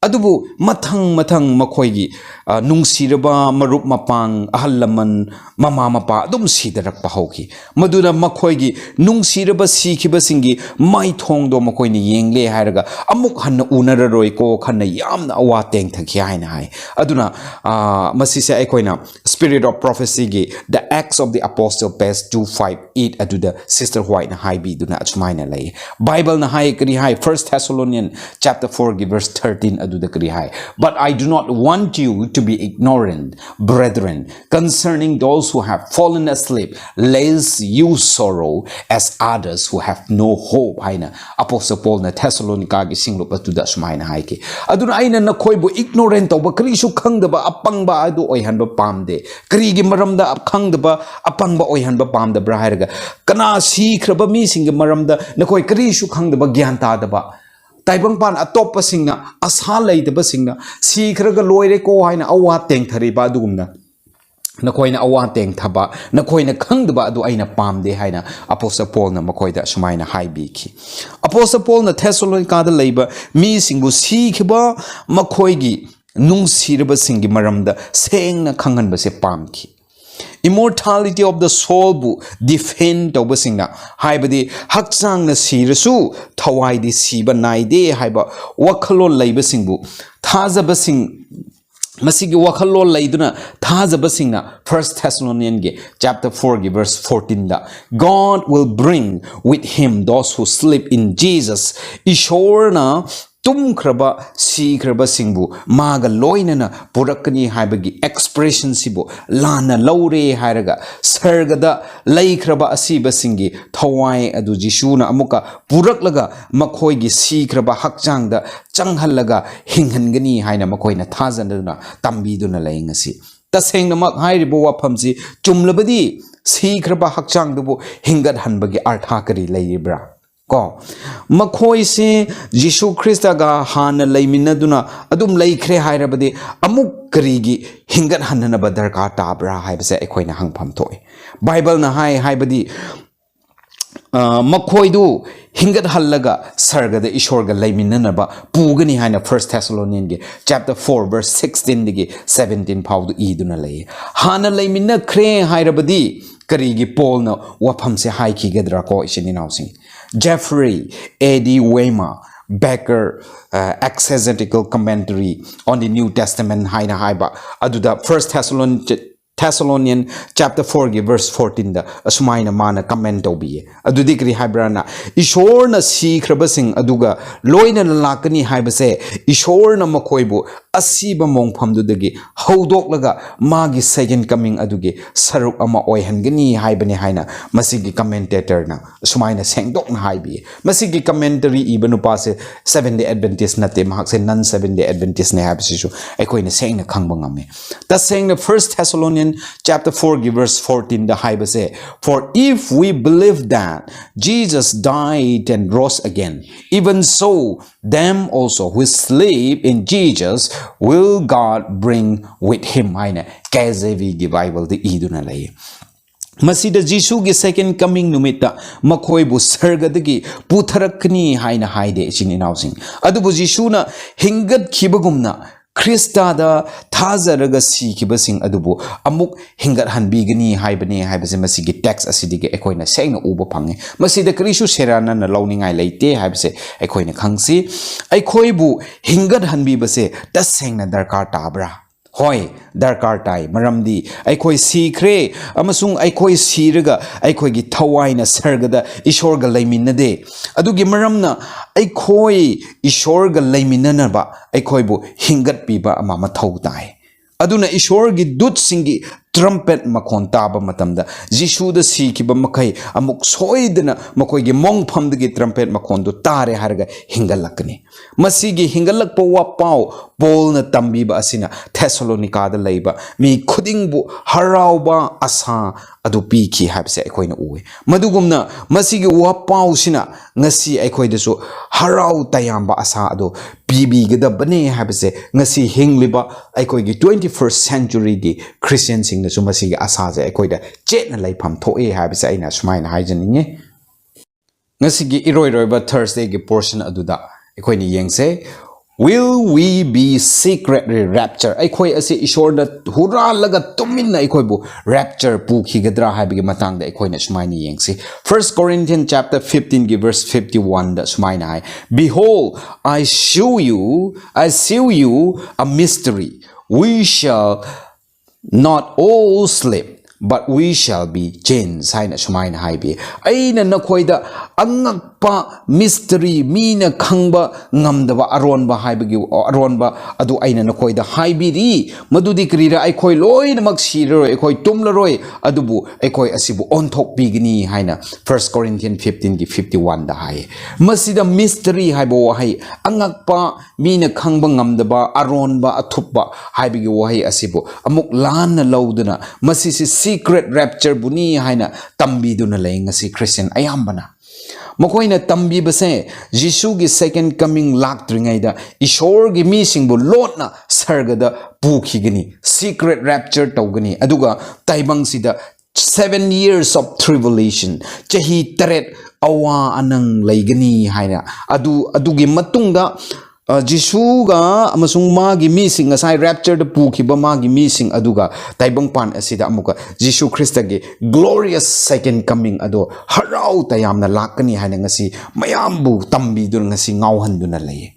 ꯑꯗꯨꯕꯨ ꯃꯊꯪ ꯃꯊꯪ ꯃꯈꯣꯏꯒꯤ, ꯑ, ꯅꯨꯡꯁꯤꯔꯕ ꯃꯔꯨꯞ ꯃꯄꯥꯡ, ꯑꯍꯜ ꯂꯃꯟ, ꯃꯃꯥ ꯃꯄꯥ ꯑꯗꯨꯝ ꯁꯤꯗꯔꯛꯄ ꯍꯧꯈꯤ꯫ ꯃꯗꯨꯅ ꯃꯈꯣꯏꯒꯤ ꯅꯨꯡꯁꯤꯔꯕ ꯁꯤꯈꯤꯕꯁꯤꯡꯒꯤ ꯃꯥꯏꯊꯣꯡꯗꯣ ꯃꯈꯣꯏꯅ ꯌꯦꯡꯂꯦ ꯍꯥꯏꯔꯒ ꯑꯃꯨꯛ ꯍꯟꯅ ꯎꯅꯔꯔꯣꯏꯀꯣ ꯈꯟꯅ ꯌꯥꯝꯅ ꯑꯋꯥ ꯇꯦꯡꯊꯈꯤ ꯍꯥꯏꯅ ꯍꯥꯏ꯫ ꯑꯗꯨꯅ, ꯑ, ꯃꯁꯤꯁꯦ ꯑꯩꯈꯣꯏꯅ Spirit of Prophecyꯒꯤ The Acts of the Apostle, page two five eight ꯑꯗꯨꯗ Sister Whiteꯅ ꯍꯥꯏꯕꯤꯗꯨꯅ ꯑꯁꯨꯃꯥꯏꯅ ꯂꯩ꯫ ꯕꯥꯏꯕꯜꯅ ꯍꯥꯏ, ꯀꯔꯤ ꯍꯥꯏ? First Thessalonians chapter fourꯒꯤ verse thirteen ꯑꯗꯨꯗ ꯀꯔꯤ ꯍꯥꯏ? "But I do not want you to be ignorant, brethren, concerning those who have fallen asleep, lest you sorrow as others who have no hope," ꯍꯥꯏꯅ Apostle Paulꯅ ꯊꯦꯁꯥꯂꯣꯅꯤꯀꯥꯒꯤ ꯁꯤꯡꯂꯨꯞ ꯑꯗꯨꯗ ꯑꯁꯨꯃꯥꯏꯅ ꯍꯥꯏꯈꯤ꯫ ꯑꯗꯨꯅ ꯑꯩꯅ ꯅꯈꯣꯏꯕꯨ ignorant ꯇꯧꯕ, ꯀꯔꯤꯁꯨ ꯈꯪꯗꯕ, ꯑꯄꯪꯕ ꯑꯗꯨ ꯑꯣꯏꯍꯟꯕ ꯄꯥꯝꯗꯦ꯫ ꯀꯔꯤꯒꯤ ꯃꯔꯝꯗ ꯈꯪꯗꯕ, ꯑꯄꯪꯕ ꯑꯣꯏꯍꯟꯕ ꯄꯥꯝꯗꯕ꯭ꯔꯥ ꯍꯥꯏꯔꯒ, ꯀꯅꯥ ꯁꯤꯈ꯭ꯔꯕ ꯃꯤꯁꯤꯡꯒꯤ ꯃꯔꯝꯗ ꯅꯈꯣꯏ ꯀꯔꯤꯁꯨ ꯈꯪꯗꯕ, ꯒ꯭ꯌꯥꯟ ꯇꯥꯗꯕ, ꯇꯥꯏꯕꯪꯄꯥꯟ ꯑꯇꯣꯞꯄꯁꯤꯡꯅ, ꯑꯁꯥ ꯂꯩꯇꯕꯁꯤꯡꯅ ꯁꯤꯈ꯭ꯔꯒ ꯂꯣꯏꯔꯦꯀꯣ ꯍꯥꯏꯅ ꯑꯋꯥ ꯇꯦꯡꯊꯔꯤꯕ ꯑꯗꯨꯒꯨꯝꯅ ꯅꯈꯣꯏꯅ ꯑꯋꯥ ꯇꯦꯡꯊꯕ, ꯅꯈꯣꯏꯅ ꯈꯪꯗꯕ ꯑꯗꯨ ꯑꯩꯅ ꯄꯥꯝꯗꯦ ꯍꯥꯏꯅ Apostle Paulꯅ ꯃꯈꯣꯏꯗ ꯑꯁꯨꯃꯥꯏꯅ ꯍꯥꯏꯕꯤꯈꯤ꯫ Apostle Paulꯅ ꯊꯦꯁꯥꯂꯣꯅꯤꯀꯥꯗ ꯂꯩꯕ ꯃꯤꯁꯤꯡꯕꯨ ꯁꯤꯈꯤꯕ ꯃꯈꯣꯏꯒꯤ ꯅꯨꯡꯁꯤꯔꯕꯁꯤꯡꯒꯤ ꯃꯔꯝꯗ ꯁꯦꯡꯅ ꯈꯪꯍꯟꯕꯁꯦ ꯄꯥꯝꯈꯤ꯫ Immortality of the soulꯕꯨ defend ꯇꯧꯕꯁꯤꯡꯅ, ꯍꯥꯏꯕꯗꯤ ꯍꯛꯆꯥꯡꯅ ꯁꯤꯔꯁꯨ ꯊꯋꯥꯏꯗꯤ ꯁꯤꯕ ꯅꯥꯏꯗꯦ ꯍꯥꯏꯕ ꯋꯥꯈꯜꯂꯣꯟ ꯂꯩꯕꯁꯤꯡꯕꯨ, ꯊꯥꯖꯕꯁꯤꯡ, ꯃꯁꯤꯒꯤ ꯋꯥꯈꯜꯂꯣꯟ ꯂꯩꯗꯨꯅ ꯊꯥꯖꯕꯁꯤꯡꯅ First Thessaloniansꯒꯤ chapter fourꯒꯤ verse fourteenꯗ, "God will bring with him those who sleep in Jesus," ꯏꯁꯣꯔꯅ ꯇꯨꯝꯈ꯭ꯔꯕ, ꯁꯤꯈ꯭ꯔꯕꯁꯤꯡꯕꯨ ꯃꯥꯒ ꯂꯣꯏꯅꯅ ꯄꯨꯔꯛꯀꯅꯤ ꯍꯥꯏꯕꯒꯤ expression ꯁꯤꯕꯨ ꯂꯥꯟꯅ ꯂꯧꯔꯦ ꯍꯥꯏꯔꯒ, ꯁꯔꯒꯗ ꯂꯩꯈ꯭ꯔꯕ ꯑꯁꯤꯕꯁꯤꯡꯒꯤ ꯊꯋꯥꯏ ꯑꯗꯨ ꯖꯤꯁꯨꯅ ꯑꯃꯨꯛꯀ ꯄꯨꯔꯛꯂꯒ ꯃꯈꯣꯏꯒꯤ ꯁꯤꯈ꯭ꯔꯕ ꯍꯛꯆꯥꯡꯗ ꯆꯪꯍꯜꯂꯒ ꯍꯤꯡꯍꯟꯒꯅꯤ ꯍꯥꯏꯅ ꯃꯈꯣꯏꯅ ꯊꯥꯖꯅꯗꯨꯅ ꯇꯝꯕꯤꯗꯨꯅ ꯂꯩ ꯉꯁꯤ꯫ ꯇꯁꯦꯡꯅꯃꯛ ꯍꯥꯏꯔꯤꯕ ꯋꯥꯐꯝꯁꯤ ꯆꯨꯝꯂꯕꯗꯤ, ꯁꯤꯈ꯭ꯔꯕ ꯍꯛꯆꯥꯡꯗꯨꯕꯨ ꯍꯤꯡꯒꯠꯍꯟꯕꯒꯤ ꯑꯔꯊ ꯀꯔꯤ ꯂꯩꯔꯤꯕ꯭ꯔꯥ? ꯀꯣ, ꯃꯈꯣꯏꯁꯦ ꯖꯤꯁꯨ ꯈ꯭ꯔꯤꯁꯇꯒ ꯍꯥꯟꯅ ꯂꯩꯃꯤꯟꯅꯗꯨꯅ ꯑꯗꯨꯝ ꯂꯩꯈ꯭ꯔꯦ ꯍꯥꯏꯔꯕꯗꯤ, ꯑꯃꯨꯛ ꯀꯔꯤꯒꯤ ꯍꯤꯡꯒꯠꯍꯟꯅꯅꯕ ꯗꯔꯀꯥꯔ ꯇꯥꯕ꯭ꯔꯥ ꯍꯥꯏꯕꯁꯦ ꯑꯩꯈꯣꯏꯅ ꯍꯪꯐꯝ ꯊꯣꯛꯏ꯫ ꯕꯥꯏꯕꯜꯅ ꯍꯥꯏ, ꯍꯥꯏꯕꯗꯤ, ꯑ, ꯃꯈꯣꯏꯗꯨ ꯍꯤꯡꯒꯠꯍꯜꯂꯒ ꯁꯔꯒꯗ ꯏꯁꯣꯔꯒ ꯂꯩꯃꯤꯟꯅꯅꯕ ꯄꯨꯒꯅꯤ ꯍꯥꯏꯅ First Thessalonian ꯒꯤ chapter four verse sixteen ꯗꯒꯤ seventeen ꯐꯥꯎꯗꯨ ꯏꯗꯨꯅ ꯂꯩ꯫ ꯍꯥꯟꯅ ꯂꯩꯃꯤꯟꯅꯈ꯭ꯔꯦ ꯍꯥꯏꯔꯕꯗꯤ, ꯀꯔꯤꯒꯤ ꯄꯣꯜꯅ ꯋꯥꯐꯝꯁꯦ ꯍꯥꯏꯈꯤꯒꯗ꯭ꯔꯥ ꯀꯣ, ꯏꯆꯤꯟ ꯏꯅꯥꯎꯁꯤꯡ? Jeffrey A D Weimar, Becker, ꯑ, Exegetical Commentary on the New Testament ꯍꯥꯏꯅ ꯍꯥꯏꯕ ꯑꯗꯨꯗ, First Thessalonian Thessalonian chapter four ꯒꯤ verse fourteen ꯗ ꯑꯁꯨꯃꯥꯏꯅ ꯃꯥꯅ comment ꯇꯧꯕꯤꯌꯦ꯫ ꯑꯗꯨꯗꯤ ꯀꯔꯤ ꯍꯥꯏꯕ꯭ꯔꯥꯅ, ꯏꯁꯣꯔꯅ ꯁꯤꯈ꯭ꯔꯕꯁꯤꯡ ꯑꯗꯨꯒ ꯂꯣꯏꯅꯅ ꯂꯥꯛꯀꯅꯤ ꯍꯥꯏꯕꯁꯦ, ꯏꯁꯣꯔꯅ ꯃꯈꯣꯏꯕꯨ ꯑꯁꯤꯕ ꯃꯣꯡꯐꯝꯗꯨꯗꯒꯤ ꯍꯧꯗꯣꯛꯂꯒ ꯃꯥꯒꯤ second coming ꯑꯗꯨꯒꯤ ꯁꯔꯨꯛ ꯑꯃ ꯑꯣꯏꯍꯟꯒꯅꯤ ꯍꯥꯏꯕꯅꯤ ꯍꯥꯏꯅ ꯃꯁꯤꯒꯤ commentator ꯅ ꯑꯁꯨꯃꯥꯏꯅ ꯁꯦꯡꯗꯣꯛꯅ ꯍꯥꯏꯕꯤꯌꯦ꯫ ꯃꯁꯤꯒꯤ commentary ꯏꯕ ꯅꯨꯄꯥꯁꯦ Seventh Day Adventist ꯅꯠꯇꯦ, ꯃꯍꯥꯛꯁꯦ non Seventh Day Adventist ꯅꯦ ꯍꯥꯏꯕꯁꯤꯁꯨ ꯑꯩꯈꯣꯏꯅ ꯁꯦꯡꯅ ꯈꯪꯕ ꯉꯝꯃꯤ꯫ ꯇꯁꯦꯡꯅ First Thessalonian chapter four ꯒꯤ verse fourteen ꯗ ꯍꯥꯏꯕꯁꯦ, "For if we believe that Jesus died and rose again, even so them also who sleep in Jesus will God bring with him" ꯍꯥꯏꯅ K J V ꯒꯤ Bible ꯗ ꯏꯗꯨꯅ ꯂꯩ꯫ ꯃꯁꯤꯗ ꯖꯤꯁꯨꯒꯤ second coming ꯅꯨꯃꯤꯠꯇ ꯃꯈꯣꯏꯕꯨ ꯁꯔꯒꯗꯒꯤ ꯄꯨꯊꯔꯛꯀꯅꯤ ꯍꯥꯏꯅ ꯍꯥꯏꯗꯦ, ꯏꯆꯤꯟ ꯏꯅꯥꯎꯁꯤꯡ꯫ ꯑꯗꯨꯕꯨ ꯖꯤꯁꯨꯅ ꯍꯤꯡꯒꯠꯈꯤꯕꯒꯨꯝꯅ ꯈ꯭ꯔꯤꯁꯇꯥꯗ ꯊꯥꯖꯔꯒ ꯁꯤꯈꯤꯕꯁꯤꯡ ꯑꯗꯨꯕꯨ ꯑꯃꯨꯛ ꯍꯤꯡꯒꯠꯍꯟꯕꯤꯒꯅꯤ ꯍꯥꯏꯕꯅꯤ ꯍꯥꯏꯕꯁꯦ ꯃꯁꯤꯒꯤ text ꯑꯁꯤꯗꯒꯤ ꯑꯩꯈꯣꯏꯅ ꯁꯦꯡꯅ ꯎꯕ ꯐꯪꯉꯤ꯫ ꯃꯁꯤꯗ ꯀꯔꯤꯁꯨ ꯁꯦꯔꯥꯟꯅꯅ ꯂꯧꯅꯤꯡꯉꯥꯏ ꯂꯩꯇꯦ ꯍꯥꯏꯕꯁꯦ ꯑꯩꯈꯣꯏꯅ ꯈꯪꯁꯤ꯫ ꯑꯩꯈꯣꯏꯕꯨ ꯍꯤꯡꯒꯠꯍꯟꯕꯤꯕꯁꯦ ꯇꯁꯦꯡꯅ ꯗꯔꯀꯥꯔ ꯇꯥꯕ꯭ꯔꯥ? ꯍꯣꯏ, ꯗꯔꯀꯥꯔ ꯇꯥꯏ꯫ ꯃꯔꯝꯗꯤ ꯑꯩꯈꯣꯏ ꯁꯤꯈ꯭ꯔꯦ, ꯑꯃꯁꯨꯡ ꯑꯩꯈꯣꯏ ꯁꯤꯔꯒ ꯑꯩꯈꯣꯏꯒꯤ ꯊꯋꯥꯏꯅ ꯁꯔꯒꯗ ꯏꯁꯣꯔꯒ ꯂꯩꯃꯤꯟꯅꯗꯦ꯫ ꯑꯗꯨꯒꯤ ꯃꯔꯝꯅ ꯑꯩꯈꯣꯏ ꯏꯁꯣꯔꯒ ꯂꯩꯃꯤꯟꯅꯅꯕ ꯑꯩꯈꯣꯏꯕꯨ ꯍꯤꯡꯒꯠꯄꯤꯕ ꯑꯃ ꯃꯊꯧ ꯇꯥꯏ꯫ ꯑꯗꯨꯅ ꯏꯁꯣꯔꯒꯤ ꯗꯨꯠꯁꯤꯡꯒꯤ ꯇ꯭ꯔꯝꯄꯦꯠ ꯃꯈꯣꯟ ꯇꯥꯕ ꯃꯇꯝꯗ, ꯖꯤꯁꯨꯗ ꯁꯤꯈꯤꯕ ꯃꯈꯩ ꯑꯃꯨꯛ ꯁꯣꯏꯗꯅ ꯃꯈꯣꯏꯒꯤ ꯃꯣꯡꯐꯝꯗꯒꯤ ꯇ꯭ꯔꯝꯄꯦꯠ ꯃꯈꯣꯟꯗꯨ ꯇꯥꯔꯦ ꯍꯥꯏꯔꯒ ꯍꯤꯡꯒꯠꯂꯛꯀꯅꯤ꯫ ꯃꯁꯤꯒꯤ ꯍꯤꯡꯒꯠꯂꯛꯄ ꯋꯥꯄꯥꯎ ꯄꯣꯜꯅ ꯇꯝꯕꯤꯕ ꯑꯁꯤꯅ ꯊꯦꯁꯥꯂꯣꯅꯤꯀꯥꯗ ꯂꯩꯕ ꯃꯤ ꯈꯨꯗꯤꯡꯕꯨ ꯍꯔꯥꯎꯕ ꯑꯁꯥ ꯑꯗꯨ ꯄꯤꯈꯤ ꯍꯥꯏꯕꯁꯦ ꯑꯩꯈꯣꯏꯅ ꯎꯏ꯫ ꯃꯗꯨꯒꯨꯝꯅ ꯃꯁꯤꯒꯤ ꯋꯥꯄꯥꯎꯁꯤꯅ ꯉꯁꯤ ꯑꯩꯈꯣꯏꯗꯁꯨ ꯍꯔꯥꯎ ꯇꯌꯥꯝꯕ ꯑꯁꯥ ꯑꯗꯨ ꯄꯤꯕꯤꯒꯗꯕꯅꯦ ꯍꯥꯏꯕꯁꯦ ꯉꯁꯤ ꯍꯤꯡꯂꯤꯕ ꯑꯩꯈꯣꯏꯒꯤ twenty first centuryꯒꯤ ꯈ꯭ꯔꯤꯁꯇꯤꯌꯟꯁꯤꯡꯅꯁꯨ ꯃꯁꯤꯒꯤ ꯑꯁꯥꯁꯦ ꯑꯩꯈꯣꯏꯗ ꯆꯦꯠꯅ ꯂꯩꯐꯝ ꯊꯣꯛꯑꯦ ꯍꯥꯏꯕꯁꯦ ꯑꯩꯅ ꯁꯨꯃꯥꯏꯅ ꯍꯥꯏꯖꯅꯤꯡꯉꯤ꯫ ꯉꯁꯤꯒꯤ ꯏꯔꯣꯏꯔꯣꯏꯕ Thursdayꯒꯤ portion ꯑꯗꯨꯗ ꯑꯩꯈꯣꯏꯅ ꯌꯦꯡꯁꯦ, "Will we be secretly rapture?" ꯑꯩꯈꯣꯏ ꯑꯁꯤ ꯏꯁꯣꯔꯗ ꯍꯨꯔꯥꯜꯂꯒ ꯇꯨꯃꯤꯟꯅ ꯑꯩꯈꯣꯏꯕꯨ rapture ꯄꯨꯈꯤꯒꯗ꯭ꯔꯥ ꯍꯥꯏꯕꯒꯤ ꯃꯇꯥꯡꯗ ꯑꯩꯈꯣꯏꯅ ꯁꯨꯃꯥꯏꯅ ꯌꯦꯡꯁꯤ꯫ First Corinthians chapter fifteenꯒꯤ verse fifty oneꯗ ꯁꯨꯃꯥꯏꯅ ꯍꯥꯏ, "Behold, I show you, I show you a mystery. We shall not all sleep, but we shall be changed" ꯍꯥꯏꯅ ꯁꯨꯃꯥꯏꯅ ꯍꯥꯏꯕꯤ꯫ "ꯑꯩꯅ ꯅꯈꯣꯏꯗ ꯑꯉꯛꯄ mystery, ꯃꯤꯅ ꯈꯪꯕ ꯉꯝꯗꯕ ꯑꯔꯣꯟꯕ ꯍꯥꯏꯕꯒꯤ ꯑꯔꯣꯟꯕ ꯑꯗꯨ ꯑꯩꯅ ꯅꯈꯣꯏꯗ ꯍꯥꯏꯕꯤꯔꯤ꯫ ꯃꯗꯨꯗꯤ ꯀꯔꯤꯔ? ꯑꯩꯈꯣꯏ ꯂꯣꯏꯅꯃꯛ ꯁꯤꯔꯔꯣꯏ, ꯑꯩꯈꯣꯏ ꯇꯨꯝꯂꯔꯣꯏ, ꯑꯗꯨꯕꯨ ꯑꯩꯈꯣꯏ ꯑꯁꯤꯕꯨ ꯑꯣꯟꯊꯣꯛꯄꯤꯒꯅꯤ" ꯍꯥꯏꯅ First Corinthians fifteenꯒꯤ fifty oneꯗ ꯍꯥꯏ꯫ ꯃꯁꯤꯗ mystery ꯍꯥꯏꯕ ꯋꯥꯍꯩ, ꯑꯉꯛꯄ, ꯃꯤꯅ ꯈꯪꯕ ꯉꯝꯗꯕ, ꯑꯔꯣꯟꯕ, ꯑꯊꯨꯞꯄ ꯍꯥꯏꯕꯒꯤ ꯋꯥꯍꯩ ꯑꯁꯤꯕꯨ ꯑꯃꯨꯛ ꯂꯥꯟꯅ ꯂꯧꯗꯨꯅ ꯃꯁꯤꯁꯤ secret raptureꯕꯨꯅꯤ ꯍꯥꯏꯅ ꯇꯝꯕꯤꯗꯨꯅ ꯂꯩ ꯉꯁꯤ ꯈ꯭ꯔꯤꯁꯇꯤꯌꯟ ꯑꯌꯥꯝꯕꯅ꯫ ꯃꯈꯣꯏꯅ ꯇꯝꯕꯤꯕꯁꯦ ꯖꯤꯁꯨꯒꯤ second coming ꯂꯥꯛꯇ꯭ꯔꯤꯉꯩꯗ ꯏꯁꯣꯔꯒꯤ ꯃꯤꯁꯤꯡꯕꯨ ꯂꯣꯠꯅ ꯁꯔꯒꯗ ꯄꯨꯈꯤꯒꯅꯤ, secret rapture ꯇꯧꯒꯅꯤ, ꯑꯗꯨꯒ ꯇꯥꯏꯕꯪꯁꯤꯗ seven years of tribulation, ꯆꯍꯤ ꯇꯔꯦꯠ ꯑꯋꯥ ꯑꯅꯪ ꯂꯩꯒꯅꯤ ꯍꯥꯏꯅ, ꯑꯗꯨ, ꯑꯗꯨꯒꯤ ꯃꯇꯨꯡꯗ, ꯑ, ꯖꯤꯁꯨꯒ ꯑꯃꯁꯨꯡ ꯃꯥꯒꯤ ꯃꯤꯁꯤꯡ, ꯉꯁꯥꯏ raptureꯗ ꯄꯨꯈꯤꯕ ꯃꯥꯒꯤ ꯃꯤꯁꯤꯡ ꯑꯗꯨꯒ ꯇꯥꯏꯕꯪꯄꯥꯟ ꯑꯁꯤꯗ ꯑꯃꯨꯛꯀ ꯖꯤꯁꯨ ꯈ꯭ꯔꯤꯁꯇꯒꯤ glorious second coming ꯑꯗꯣ ꯍꯔꯥꯎ ꯇꯌꯥꯝꯅ ꯂꯥꯛꯀꯅꯤ ꯍꯥꯏꯅ ꯉꯁꯤ ꯃꯌꯥꯝꯕꯨ ꯇꯝꯕꯤꯗꯨꯅ, ꯉꯁꯤ ꯉꯥꯎꯍꯟꯗꯨꯅ ꯂꯩꯌꯦ꯫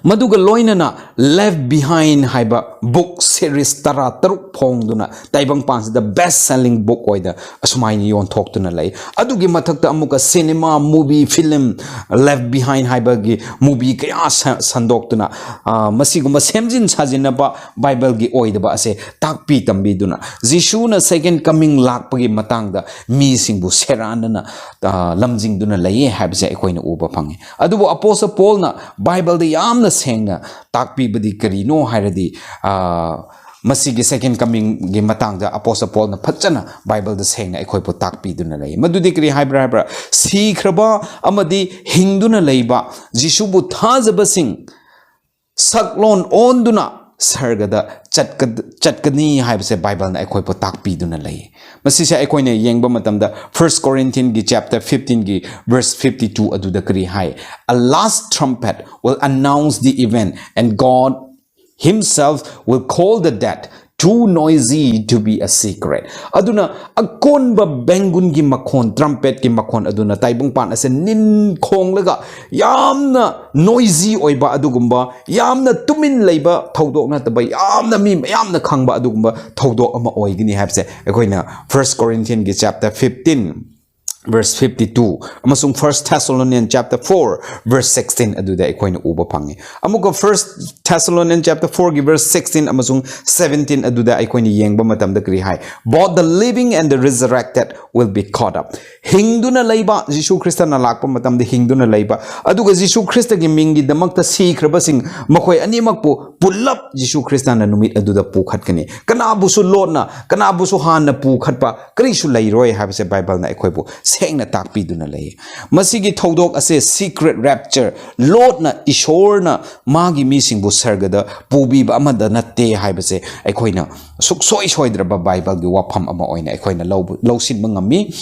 ꯃꯗꯨꯒ ꯂꯣꯏꯅꯅ Left Behind ꯍꯥꯏꯕ book series ꯇꯔꯥ ꯇꯔꯨꯛ ꯐꯣꯡꯗꯨꯅ ꯇꯥꯏꯕꯪꯄꯥꯟꯁꯤꯗ best selling book ꯑꯣꯏꯅ ꯑꯁꯨꯃꯥꯏꯅ ꯌꯣꯟꯊꯣꯛꯇꯨꯅ ꯂꯩ꯫ ꯑꯗꯨꯒꯤ ꯃꯊꯛꯇ ꯑꯃꯨꯛꯀ cinema, movie, film, Left Behind ꯍꯥꯏꯕꯒꯤ movie ꯀꯌꯥ ꯁ-, ꯁꯟꯗꯣꯛꯇꯨꯅ, ꯑ, ꯃꯁꯤꯒꯨꯝꯕ ꯁꯦꯝꯖꯤꯟ ꯁꯥꯖꯤꯟꯅꯕ ꯕꯥꯏꯕꯜꯒꯤ ꯑꯣꯏꯗꯕ ꯑꯁꯦ ꯇꯥꯛꯄꯤ ꯇꯝꯕꯤꯗꯨꯅ, ꯖꯤꯁꯨꯅ second coming ꯂꯥꯛꯄꯒꯤ ꯃꯇꯥꯡꯗ ꯃꯤꯁꯤꯡꯕꯨ ꯁꯦꯔꯥꯟꯅꯅ, ꯑ, ꯂꯝꯖꯤꯡꯗꯨꯅ ꯂꯩꯌꯦ ꯍꯥꯏꯕꯁꯦ ꯑꯩꯈꯣꯏꯅ ꯎꯕ ꯐꯪꯉꯤ꯫ ꯑꯗꯨꯕꯨ ꯑꯄꯣꯁꯇꯜ ꯄꯣꯜꯅ ꯕꯥꯏꯕꯜꯗ ꯌꯥꯝꯅ ꯁꯦꯡꯅ ꯇꯥꯛꯄꯤꯕꯗꯤ ꯀꯔꯤꯅꯣ ꯍꯥꯏꯔꯗꯤ, ꯑ, ꯃꯁꯤꯒꯤ second coming ꯒꯤ ꯃꯇꯥꯡꯗ ꯑꯄꯣꯁꯇꯜ ꯄꯣꯜꯅ ꯐꯖꯅ ꯕꯥꯏꯕꯜꯗ ꯁꯦꯡꯅ ꯑꯩꯈꯣꯏꯕꯨ ꯇꯥꯛꯄꯤꯗꯨꯅ ꯂꯩ꯫ ꯃꯗꯨꯗꯤ ꯀꯔꯤ ꯍꯥꯏꯕ꯭ꯔꯥ ꯍꯥꯏꯕ꯭ꯔꯥ? ꯁꯤꯈ꯭ꯔꯕ ꯑꯃꯗꯤ ꯍꯤꯡꯗꯨꯅ ꯂꯩꯕ ꯖꯤꯁꯨꯕꯨ ꯊꯥꯖꯕꯁꯤꯡ ꯁꯛꯂꯣꯟ ꯑꯣꯟꯗꯨꯅ ꯁꯔꯒꯗ ꯆꯠꯀ-, ꯆꯠꯀꯅꯤ ꯍꯥꯏꯕꯁꯦ ꯕꯥꯏꯕꯜꯅ ꯑꯩꯈꯣꯏꯕꯨ ꯇꯥꯛꯄꯤꯗꯨꯅ ꯂꯩ꯫ ꯃꯁꯤꯁꯦ ꯑꯩꯈꯣꯏꯅ ꯌꯦꯡꯕ ꯃꯇꯝꯗ First Corinthians ꯒꯤ chapter fifteen ꯒꯤ verse fifty two ꯑꯗꯨꯗ ꯀꯔꯤ ꯍꯥꯏ? "A last trumpet will announce the event, and God himself will call the dead, too noisy to be a secret." ꯑꯗꯨꯅ ꯑꯀꯣꯟꯕ ꯕꯦꯡꯒꯨꯟꯒꯤ ꯃꯈꯣꯟ, ꯇ꯭ꯔꯝꯄꯦꯠꯀꯤ ꯃꯈꯣꯟ ꯑꯗꯨꯅ ꯇꯥꯏꯕꯪꯄꯥꯟ ꯑꯁꯦ ꯅꯤꯟ ꯈꯣꯡꯂꯒ ꯌꯥꯝꯅ noisy ꯑꯣꯏꯕ ꯑꯗꯨꯒꯨꯝꯕ, ꯌꯥꯝꯅ ꯇꯨꯃꯤꯟ ꯂꯩꯕ ꯊꯧꯗꯣꯛ ꯅꯠꯇꯕ, ꯌꯥꯝꯅ ꯃꯤ ꯃꯌꯥꯝꯅ ꯈꯪꯕ ꯑꯗꯨꯒꯨꯝꯕ ꯊꯧꯗꯣꯛ ꯑꯃ ꯑꯣꯏꯒꯅꯤ ꯍꯥꯏꯕꯁꯦ ꯑꯩꯈꯣꯏꯅ First Corinthians ꯒꯤ chapter fifteen verse fifty two ꯑꯃꯁꯨꯡ First Thessalonians chapter four verse sixteen ꯑꯗꯨꯗ ꯑꯩꯈꯣꯏꯅ ꯎꯕ ꯐꯪꯉꯤ꯫ ꯑꯃꯨꯛꯀ First Thessalonians chapter four ꯒꯤ verse sixteen ꯑꯃꯁꯨꯡ seventeen ꯑꯗꯨꯗ ꯑꯩꯈꯣꯏꯅ ꯌꯦꯡꯕ ꯃꯇꯝꯗ ꯀꯔꯤ ꯍꯥꯏ? "Both the living and the resurrected will be caught up." ꯍꯤꯡꯗꯨꯅ ꯂꯩꯕ, ꯖꯤꯁꯨ ꯈ꯭ꯔꯤꯁꯇꯅ ꯂꯥꯛꯄ ꯃꯇꯝꯗ ꯍꯤꯡꯗꯨꯅ ꯂꯩꯕ, ꯑꯗꯨꯒ ꯖꯤꯁꯨ ꯈ꯭ꯔꯤꯁꯇꯒꯤ ꯃꯤꯡꯒꯤꯗꯃꯛꯇ ꯁꯤꯈ꯭ꯔꯕꯁꯤꯡ, ꯃꯈꯣꯏ ꯑꯅꯤꯃꯛꯄꯨ ꯄꯨꯜꯂꯞ ꯖꯤꯁꯨ ꯈ꯭ꯔꯤꯁꯇꯅ ꯅꯨꯃꯤꯠ ꯑꯗꯨꯗ ꯄꯨꯈꯠꯀꯅꯤ꯫ ꯀꯅꯥꯕꯨꯁꯨ ꯂꯣꯠꯅ, ꯀꯅꯥꯕꯨꯁꯨ ꯍꯥꯟꯅ ꯄꯨꯈꯠꯄ ꯀꯔꯤꯁꯨ ꯂꯩꯔꯣꯏ ꯍꯥꯏꯕꯁꯦ ꯕꯥꯏꯕꯜꯅ ꯑꯩꯈꯣꯏꯕꯨ ꯁꯦꯡꯅ ꯇꯥꯛꯄꯤꯗꯨꯅ ꯂꯩ꯫ ꯃꯁꯤꯒꯤ ꯊꯧꯗꯣꯛ ꯑꯁꯦ secret rapture, ꯂꯣꯠꯅ ꯏꯁꯣꯔꯅ ꯃꯥꯒꯤ ꯃꯤꯁꯤꯡꯕꯨ ꯁꯔꯒꯗ ꯄꯨꯕꯤꯕ ꯑꯃꯗ ꯅꯠꯇꯦ ꯍꯥꯏꯕꯁꯦ ꯑꯩꯈꯣꯏꯅ ꯁꯨꯛꯁꯣꯏ ꯁꯣꯏꯗ꯭ꯔꯕ ꯕꯥꯏꯕꯜꯒꯤ ꯋꯥꯐꯝ ꯑꯃ ꯑꯣꯏꯅ ꯑꯩꯈꯣꯏꯅ ꯂꯧꯕ-, ꯂꯧꯁꯤꯟꯕ ꯉꯝꯃꯤ꯫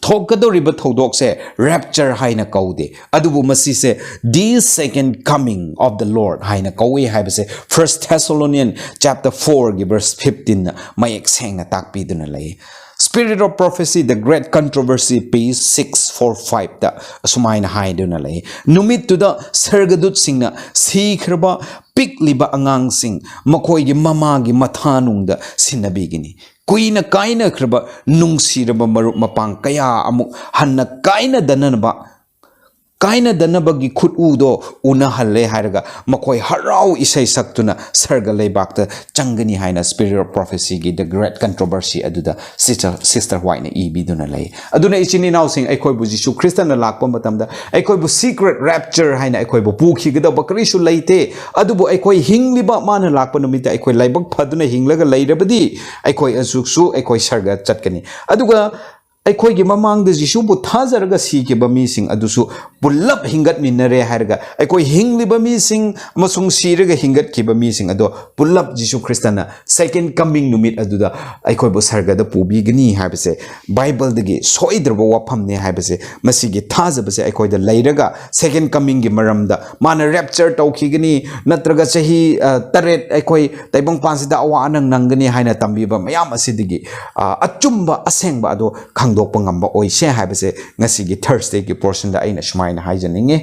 ꯊꯣꯛꯀꯗꯧꯔꯤꯕ ꯊꯧꯗꯣꯛꯁꯦ rapture ꯍꯥꯏꯅ ꯀꯧꯗꯦ, ꯑꯗꯨꯕꯨ ꯃꯁꯤꯁꯦ the second coming of the Lord ꯍꯥꯏꯅ ꯀꯧꯏ ꯍꯥꯏꯕꯁꯦ First Thessalonians chapter four ꯒꯤ verse fifteen ꯅ ꯃꯌꯦꯛ ꯁꯦꯡꯅ ꯇꯥꯛꯄꯤꯗꯨꯅ ꯂꯩ꯫ Spirit of Prophecy, The Great Controversy, page six four five ꯇ ꯑꯁꯨꯃꯥꯏꯅ ꯍꯥꯏꯗꯨꯅ ꯂꯩ, "ꯅꯨꯃꯤꯠꯇꯨꯗ ꯁꯔꯒꯗꯨꯠꯁꯤꯡꯅ ꯁꯤꯈ꯭ꯔꯕ ꯄꯤꯛꯂꯤꯕ ꯑꯉꯥꯡꯁꯤꯡ ꯃꯈꯣꯏꯒꯤ ꯃꯃꯥꯒꯤ ꯃꯊꯥꯅꯨꯡꯗ ꯁꯤꯟꯅꯕꯤꯒꯅꯤ꯫ ꯀꯨꯏꯅ ꯀꯥꯏꯅꯈ꯭ꯔꯕ ꯅꯨꯡꯁꯤꯔꯕ ꯃꯔꯨꯞ ꯃꯄꯥꯡ ꯀꯌꯥ ꯑꯃꯨꯛ ꯍꯟꯅ ꯀꯥꯏꯅꯗꯅꯕ ꯀꯥꯏꯅꯗꯅꯕꯒꯤ ꯈꯨꯠꯎꯗꯣ ꯎꯅꯍꯜꯂꯦ" ꯍꯥꯏꯔꯒ ꯃꯈꯣꯏ ꯍꯔꯥꯎ ꯏꯁꯩ ꯁꯛꯇꯨꯅ ꯁꯔꯒ ꯂꯩꯕꯥꯛꯇ ꯆꯪꯒꯅꯤ ꯍꯥꯏꯅ Spirit of Prophecy ꯒꯤ The Great Controversy ꯑꯗꯨꯗ Sister, Sister White ꯅ ꯏꯕꯤꯗꯨꯅ ꯂꯩ꯫ ꯑꯗꯨꯅ ꯏꯆꯤꯟ ꯏꯅꯥꯎꯁꯤꯡ, ꯑꯩꯈꯣꯏꯕꯨ ꯖꯤꯁꯨ ꯈ꯭ꯔꯤꯁꯇꯅ ꯂꯥꯛꯄ ꯃꯇꯝꯗ ꯑꯩꯈꯣꯏꯕꯨ secret rapture ꯍꯥꯏꯅ ꯑꯩꯈꯣꯏꯕꯨ ꯄꯨꯈꯤꯒꯗꯧꯕ ꯀꯔꯤꯁꯨ ꯂꯩꯇꯦ꯫ ꯑꯗꯨꯕꯨ ꯑꯩꯈꯣꯏ ꯍꯤꯡꯂꯤꯕ, ꯃꯥꯅ ꯂꯥꯛꯄ ꯅꯨꯃꯤꯠꯇ ꯑꯩꯈꯣꯏ ꯂꯥꯏꯕꯛ ꯐꯗꯨꯅ ꯍꯤꯡꯂꯒ ꯂꯩꯔꯕꯗꯤ ꯑꯩꯈꯣꯏ ꯑꯁꯨꯛꯁꯨ ꯑꯩꯈꯣꯏ ꯁꯔꯒ ꯆꯠꯀꯅꯤ꯫ ꯑꯗꯨꯒ ꯑꯩꯈꯣꯏꯒꯤ ꯃꯃꯥꯡꯗ ꯖꯤꯁꯨꯕꯨ ꯊꯥꯖꯔꯒ ꯁꯤꯈꯤꯕ ꯃꯤꯁꯤꯡ ꯑꯗꯨꯁꯨ ꯄꯨꯜꯂꯞ ꯍꯤꯡꯒꯠꯃꯤꯟꯅꯔꯦ ꯍꯥꯏꯔꯒ, ꯑꯩꯈꯣꯏ ꯍꯤꯡꯂꯤꯕ ꯃꯤꯁꯤꯡ ꯑꯃꯁꯨꯡ ꯁꯤꯔꯒ ꯍꯤꯡꯒꯠꯈꯤꯕ ꯃꯤꯁꯤꯡ ꯑꯗꯣ ꯄꯨꯜꯂꯞ ꯖꯤꯁꯨ ꯈ꯭ꯔꯤꯁꯇꯅ second coming ꯅꯨꯃꯤꯠ ꯑꯗꯨꯗ ꯑꯩꯈꯣꯏꯕꯨ ꯁꯔꯒꯗ ꯄꯨꯕꯤꯒꯅꯤ ꯍꯥꯏꯕꯁꯦ ꯕꯥꯏꯕꯜꯗꯒꯤ ꯁꯣꯏꯗ꯭ꯔꯕ ꯋꯥꯐꯝꯅꯦ ꯍꯥꯏꯕꯁꯦ, ꯃꯁꯤꯒꯤ ꯊꯥꯖꯕꯁꯦ ꯑꯩꯈꯣꯏꯗ ꯂꯩꯔꯒ, second coming ꯒꯤ ꯃꯔꯝꯗ, ꯃꯥꯅ rapture ꯇꯧꯈꯤꯒꯅꯤ, ꯅꯠꯇ꯭ꯔꯒ ꯆꯍꯤ, ꯑ, ꯇꯔꯦꯠ ꯑꯩꯈꯣꯏ ꯇꯥꯏꯕꯪꯄꯥꯟꯁꯤꯗ ꯑꯋꯥ ꯑꯅꯪ ꯅꯪꯒꯅꯤ ꯍꯥꯏꯅ ꯇꯝꯕꯤꯕ ꯃꯌꯥꯝ ꯑꯁꯤꯗꯒꯤ, ꯑ, ꯑꯆꯨꯝꯕ ꯑꯁꯦꯡꯕ ꯑꯗꯣ ꯈꯪꯗꯣꯛꯄ ꯉꯝꯕ ꯑꯣꯏꯁꯦ ꯍꯥꯏꯕꯁꯦ ꯉꯁꯤꯒꯤ Thursday ꯒꯤ portion ꯗ ꯑꯩꯅ ꯁꯨꯃꯥꯏꯅ ꯍꯥꯏꯖꯅꯤꯡꯉꯤ꯫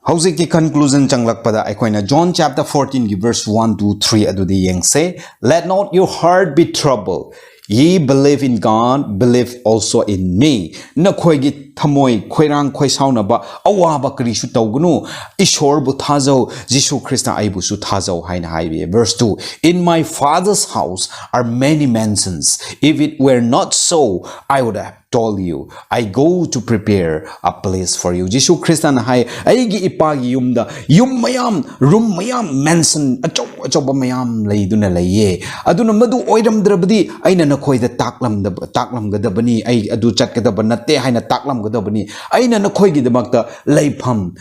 ꯍꯧꯖꯤꯛꯀꯤ conclusion ꯆꯪꯂꯛꯄꯗ ꯑꯩꯈꯣꯏꯅ John chapter fourteen ꯒꯤ verse one to three ꯑꯗꯨꯗꯤ ꯌꯦꯡꯁꯦ꯫ "Let not your heart be troubled. Ye believe in God, believe also in me." ꯅꯈꯣꯏꯒꯤ ꯊꯃꯣꯏ ꯈꯣꯏꯔꯥꯡ ꯈꯣꯏꯁꯥꯎꯅꯕ, ꯑꯋꯥꯕ ꯀꯔꯤꯁꯨ ꯇꯧꯒꯅꯨ꯫ ꯏꯁꯣꯔꯕꯨ ꯊꯥꯖꯧ, ꯖꯤꯁꯨ ꯈ꯭ꯔꯤꯁꯇ ꯑꯩꯕꯨꯁꯨ ꯊꯥꯖꯧ ꯍꯥꯏꯅ ꯍꯥꯏꯕꯤꯌꯦ꯫ Verse two, "In my Father's house are many mansions. If it were not so, I would have told you. I go to prepare a place for you." ꯖꯤꯁꯨ ꯈ꯭ꯔꯤꯁꯇꯅ ꯍꯥꯏ, "ꯑꯩꯒꯤ ꯏꯄꯥꯒꯤ ꯌꯨꯝꯗ ꯌꯨꯝ ꯃꯌꯥꯝ, room ꯃꯌꯥꯝ, mansion ꯑꯆꯧ ꯑꯆꯧꯕ ꯃꯌꯥꯝ ꯂꯩꯗꯨꯅ ꯂꯩꯌꯦ꯫ ꯑꯗꯨꯅ ꯃꯗꯨ ꯑꯣꯏꯔꯝꯗ꯭ꯔꯕꯗꯤ ꯑꯩꯅ ꯅꯈꯣꯏꯗ ꯇꯥꯛꯂꯝꯗꯕ, ꯇꯥꯛꯂꯝꯒꯗꯕꯅꯤ, ꯑꯩ ꯑꯗꯨ ꯆꯠꯀꯗꯕ ꯅꯠꯇꯦ ꯍꯥꯏꯅ ꯇꯥꯛꯂꯝꯒꯗꯕꯅꯤ꯫ ꯑꯩꯅ ꯅꯈꯣꯏꯒꯤꯗꯃꯛꯇ ꯂꯩꯐꯝ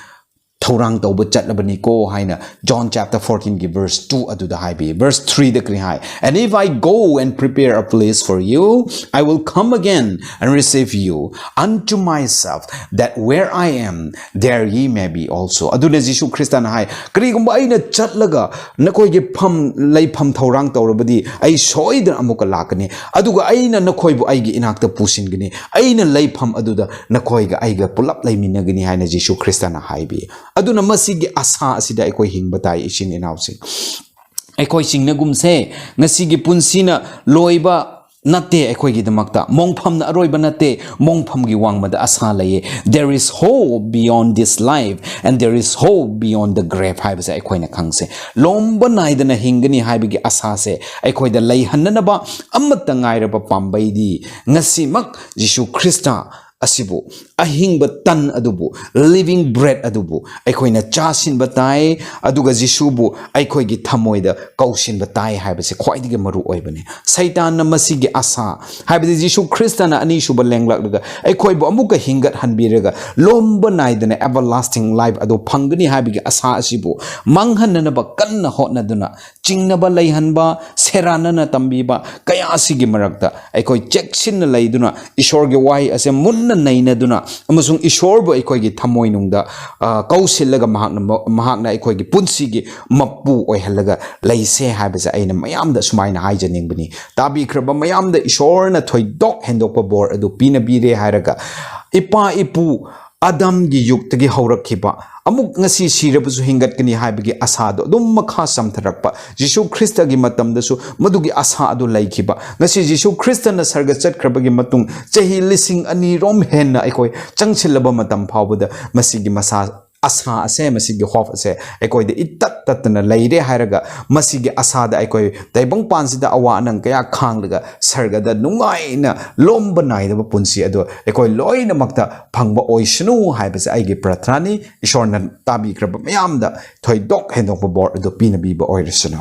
ꯊꯧꯔꯥꯡ ꯇꯧꯕ ꯆꯠꯂꯕꯅꯤꯀꯣ ꯍꯥꯏꯅ John chapter fourteen ꯒꯤ verse two ꯑꯗꯨꯗ ꯍꯥꯏꯕꯤ꯫ Verse three ꯗ ꯀꯔꯤ ꯍꯥꯏ? "And if I go and prepare a place for you, I will come again and receive you unto myself, that where I am, there ye may be also." ꯑꯗꯨꯅ ꯖꯤꯁꯨ ꯈ꯭ꯔꯤꯁꯇꯅ ꯍꯥꯏ, "ꯀꯔꯤꯒꯨꯝꯕ ꯑꯩꯅ ꯆꯠꯂꯒ ꯅꯈꯣꯏꯒꯤ ꯐꯝ, ꯂꯩꯐꯝ ꯊꯧꯔꯥꯡ ꯇꯧꯔꯕꯗꯤ ꯑꯩ ꯁꯣꯏꯗꯅ ꯑꯃꯨꯛꯀ ꯂꯥꯛꯀꯅꯤ, ꯑꯗꯨꯒ ꯑꯩꯅ ꯅꯈꯣꯏꯕꯨ ꯑꯩꯒꯤ ꯏꯅꯥꯛꯇ ꯄꯨꯁꯤꯟꯒꯅꯤ, ꯑꯩꯅ ꯂꯩꯐꯝ ꯑꯗꯨꯗ ꯅꯈꯣꯏꯒ ꯑꯩꯒ ꯄꯨꯂꯞ ꯂꯩꯃꯤꯟꯅꯒꯅꯤ" ꯍꯥꯏꯅ ꯖꯤꯁꯨ ꯈ꯭ꯔꯤꯁꯇꯅ ꯍꯥꯏꯕꯤ꯫ ꯑꯗꯨꯅ ꯃꯁꯤꯒꯤ ꯑꯁꯥ ꯑꯁꯤꯗ ꯑꯩꯈꯣꯏ ꯍꯤꯡꯕ ꯇꯥꯏ, ꯏꯆꯤꯟ ꯏꯅꯥꯎꯁꯤꯡ꯫ ꯑꯩꯈꯣꯏ ꯆꯤꯡꯅꯒꯨꯝꯁꯦ, ꯉꯁꯤꯒꯤ ꯄꯨꯟꯁꯤꯅ ꯂꯣꯏꯕ ꯅꯠꯇꯦ ꯑꯩꯈꯣꯏꯒꯤꯗꯃꯛꯇ, ꯃꯣꯡꯐꯝꯅ ꯑꯔꯣꯏꯕ ꯅꯠꯇꯦ, ꯃꯣꯡꯐꯝꯒꯤ ꯋꯥꯡꯃꯗ ꯑꯁꯥ ꯂꯩꯌꯦ꯫ "There is hope beyond this life and there is hope beyond the grave" ꯍꯥꯏꯕꯁꯦ ꯑꯩꯈꯣꯏꯅ ꯈꯪꯁꯦ꯫ ꯂꯣꯝꯕ ꯅꯥꯏꯗꯅ ꯍꯤꯡꯒꯅꯤ ꯍꯥꯏꯕꯒꯤ ꯑꯁꯥꯁꯦ ꯑꯩꯈꯣꯏꯗ ꯂꯩꯍꯟꯅꯅꯕ ꯑꯃꯠꯇ ꯉꯥꯏꯔꯕ ꯄꯥꯝꯕꯩꯗꯤ ꯉꯁꯤꯃꯛ ꯖꯤꯁꯨ ꯈ꯭ꯔꯤꯁꯇ ꯑꯁꯤꯕꯨ, ꯑꯍꯤꯡꯕ ꯇꯟ ꯑꯗꯨꯕꯨ, living bread ꯑꯗꯨꯕꯨ ꯑꯩꯈꯣꯏꯅ ꯆꯥꯁꯤꯟꯕ ꯇꯥꯏ, ꯑꯗꯨꯒ ꯖꯤꯁꯨꯕꯨ ꯑꯩꯈꯣꯏꯒꯤ ꯊꯃꯣꯏꯗ ꯀꯧꯁꯤꯟꯕ ꯇꯥꯏ ꯍꯥꯏꯕꯁꯤ ꯈ꯭ꯋꯥꯏꯗꯒꯤ ꯃꯔꯨ ꯑꯣꯏꯕꯅꯤ꯫ ꯁꯩꯇꯥꯟꯅ ꯃꯁꯤꯒꯤ ꯑꯁꯥ, ꯍꯥꯏꯕꯗꯤ ꯖꯤꯁꯨ ꯈ꯭ꯔꯤꯁꯇꯅ ꯑꯅꯤꯁꯨꯕ ꯂꯦꯡꯂꯛꯂꯒ ꯑꯩꯈꯣꯏꯕꯨ ꯑꯃꯨꯛꯀ ꯍꯤꯡꯒꯠꯍꯟꯕꯤꯔꯒ ꯂꯣꯝꯕ ꯅꯥꯏꯗꯅ everlasting life ꯑꯗꯨ ꯐꯪꯒꯅꯤ ꯍꯥꯏꯕꯒꯤ ꯑꯁꯥ ꯑꯁꯤꯕꯨ ꯃꯥꯡꯍꯟꯅꯅꯕ ꯀꯟꯅ ꯍꯣꯠꯅꯗꯨꯅ, ꯆꯤꯡꯅꯕ ꯂꯩꯍꯟꯕ, ꯁꯦꯔꯥꯟꯅꯅ ꯇꯝꯕꯤꯕ ꯀꯌꯥ ꯑꯁꯤꯒꯤ ꯃꯔꯛꯇ ꯑꯩꯈꯣꯏ ꯆꯦꯛꯁꯤꯟꯅ ꯂꯩꯗꯨꯅ, ꯏꯁꯣꯔꯒꯤ ꯋꯥꯍꯩ ꯑꯁꯦ ꯃꯨꯟꯅ ꯅꯩꯅꯗꯨꯅ ꯑꯃꯁꯨꯡ ꯏꯁꯣꯔꯕꯨ ꯑꯩꯈꯣꯏꯒꯤ ꯊꯃꯣꯏꯅꯨꯡꯗ, ꯑ, ꯀꯧꯁꯤꯜꯂꯒ ꯃꯍꯥꯛꯅ, ꯃꯍꯥꯛꯅ ꯑꯩꯈꯣꯏꯒꯤ ꯄꯨꯟꯁꯤꯒꯤ ꯃꯄꯨ ꯑꯣꯏꯍꯜꯂꯒ ꯂꯩꯁꯦ ꯍꯥꯏꯕꯁꯦ ꯑꯩꯅ ꯃꯌꯥꯝꯗ ꯁꯨꯃꯥꯏꯅ ꯍꯥꯏꯖꯅꯤꯡꯕꯅꯤ꯫ ꯇꯥꯕꯤꯈ꯭ꯔꯕ ꯃꯌꯥꯝꯗ ꯏꯁꯣꯔꯅ ꯊꯣꯏꯗꯣꯛ ꯍꯦꯟꯗꯣꯛꯄ ꯕꯣꯔ ꯑꯗꯨ ꯄꯤꯅꯕꯤꯔꯦ ꯍꯥꯏꯔꯒ, ꯏꯄꯥ ꯏꯄꯨ ꯑꯗꯝꯒꯤ ꯌꯨꯒꯇꯒꯤ ꯍꯧꯔꯛꯈꯤꯕ, ꯑꯃꯨꯛ ꯉꯁꯤ ꯁꯤꯔꯕꯁꯨ ꯍꯤꯡꯒꯠꯀꯅꯤ ꯍꯥꯏꯕꯒꯤ ꯑꯁꯥꯗꯣ ꯑꯗꯨꯝ ꯃꯈꯥ ꯆꯝꯊꯔꯛꯄ, ꯖꯤꯁꯨ ꯈ꯭ꯔꯤꯁꯇꯒꯤ ꯃꯇꯝꯗꯁꯨ ꯃꯗꯨꯒꯤ ꯑꯁꯥ ꯑꯗꯨ ꯂꯩꯈꯤꯕ꯫ ꯉꯁꯤ ꯖꯤꯁꯨ ꯈ꯭ꯔꯤꯁꯇꯅ ꯁꯔꯒ ꯆꯠꯈ꯭ꯔꯕꯒꯤ ꯃꯇꯨꯡ ꯆꯍꯤ ꯂꯤꯁꯤꯡ ꯑꯅꯤ ꯔꯣꯝ ꯍꯦꯟꯅ ꯑꯩꯈꯣꯏ ꯆꯪꯁꯤꯜꯂꯕ ꯃꯇꯝ ꯐꯥꯎꯕꯗ ꯃꯁꯤꯒꯤ ꯃꯁꯥ, ꯑꯁꯥ ꯑꯁꯦ, ꯃꯁꯤꯒꯤ hope ꯑꯁꯦ ꯑꯩꯈꯣꯏꯗ ꯏꯇꯠ ꯇꯠꯇꯅ ꯂꯩꯔꯦ ꯍꯥꯏꯔꯒ, ꯃꯁꯤꯒꯤ ꯑꯁꯥꯗ ꯑꯩꯈꯣꯏ ꯇꯥꯏꯕꯪꯄꯥꯟꯁꯤꯗ ꯑꯋꯥ ꯑꯅꯪ ꯀꯌꯥ ꯈꯥꯡꯂꯒ ꯁꯔꯒꯗ ꯅꯨꯡꯉꯥꯏꯅ ꯂꯣꯝꯕ ꯅꯥꯏꯗꯕ ꯄꯨꯟꯁꯤ ꯑꯗꯨ ꯑꯩꯈꯣꯏ ꯂꯣꯏꯅꯃꯛꯇ ꯐꯪꯕ ꯑꯣꯏꯁꯅꯨ ꯍꯥꯏꯕꯁꯦ ꯑꯩꯒꯤ ꯄ꯭ꯔꯊꯅꯥꯅꯤ꯫ ꯏꯁꯣꯔꯅ ꯇꯥꯕꯤꯈ꯭ꯔꯕ ꯃꯌꯥꯝꯗ ꯊꯣꯏꯗꯣꯛ ꯍꯦꯟꯗꯣꯛꯄ ꯕꯣꯔ ꯑꯗꯨ ꯄꯤꯅꯕꯤꯕ ꯑꯣꯏꯔꯁꯅꯨ꯫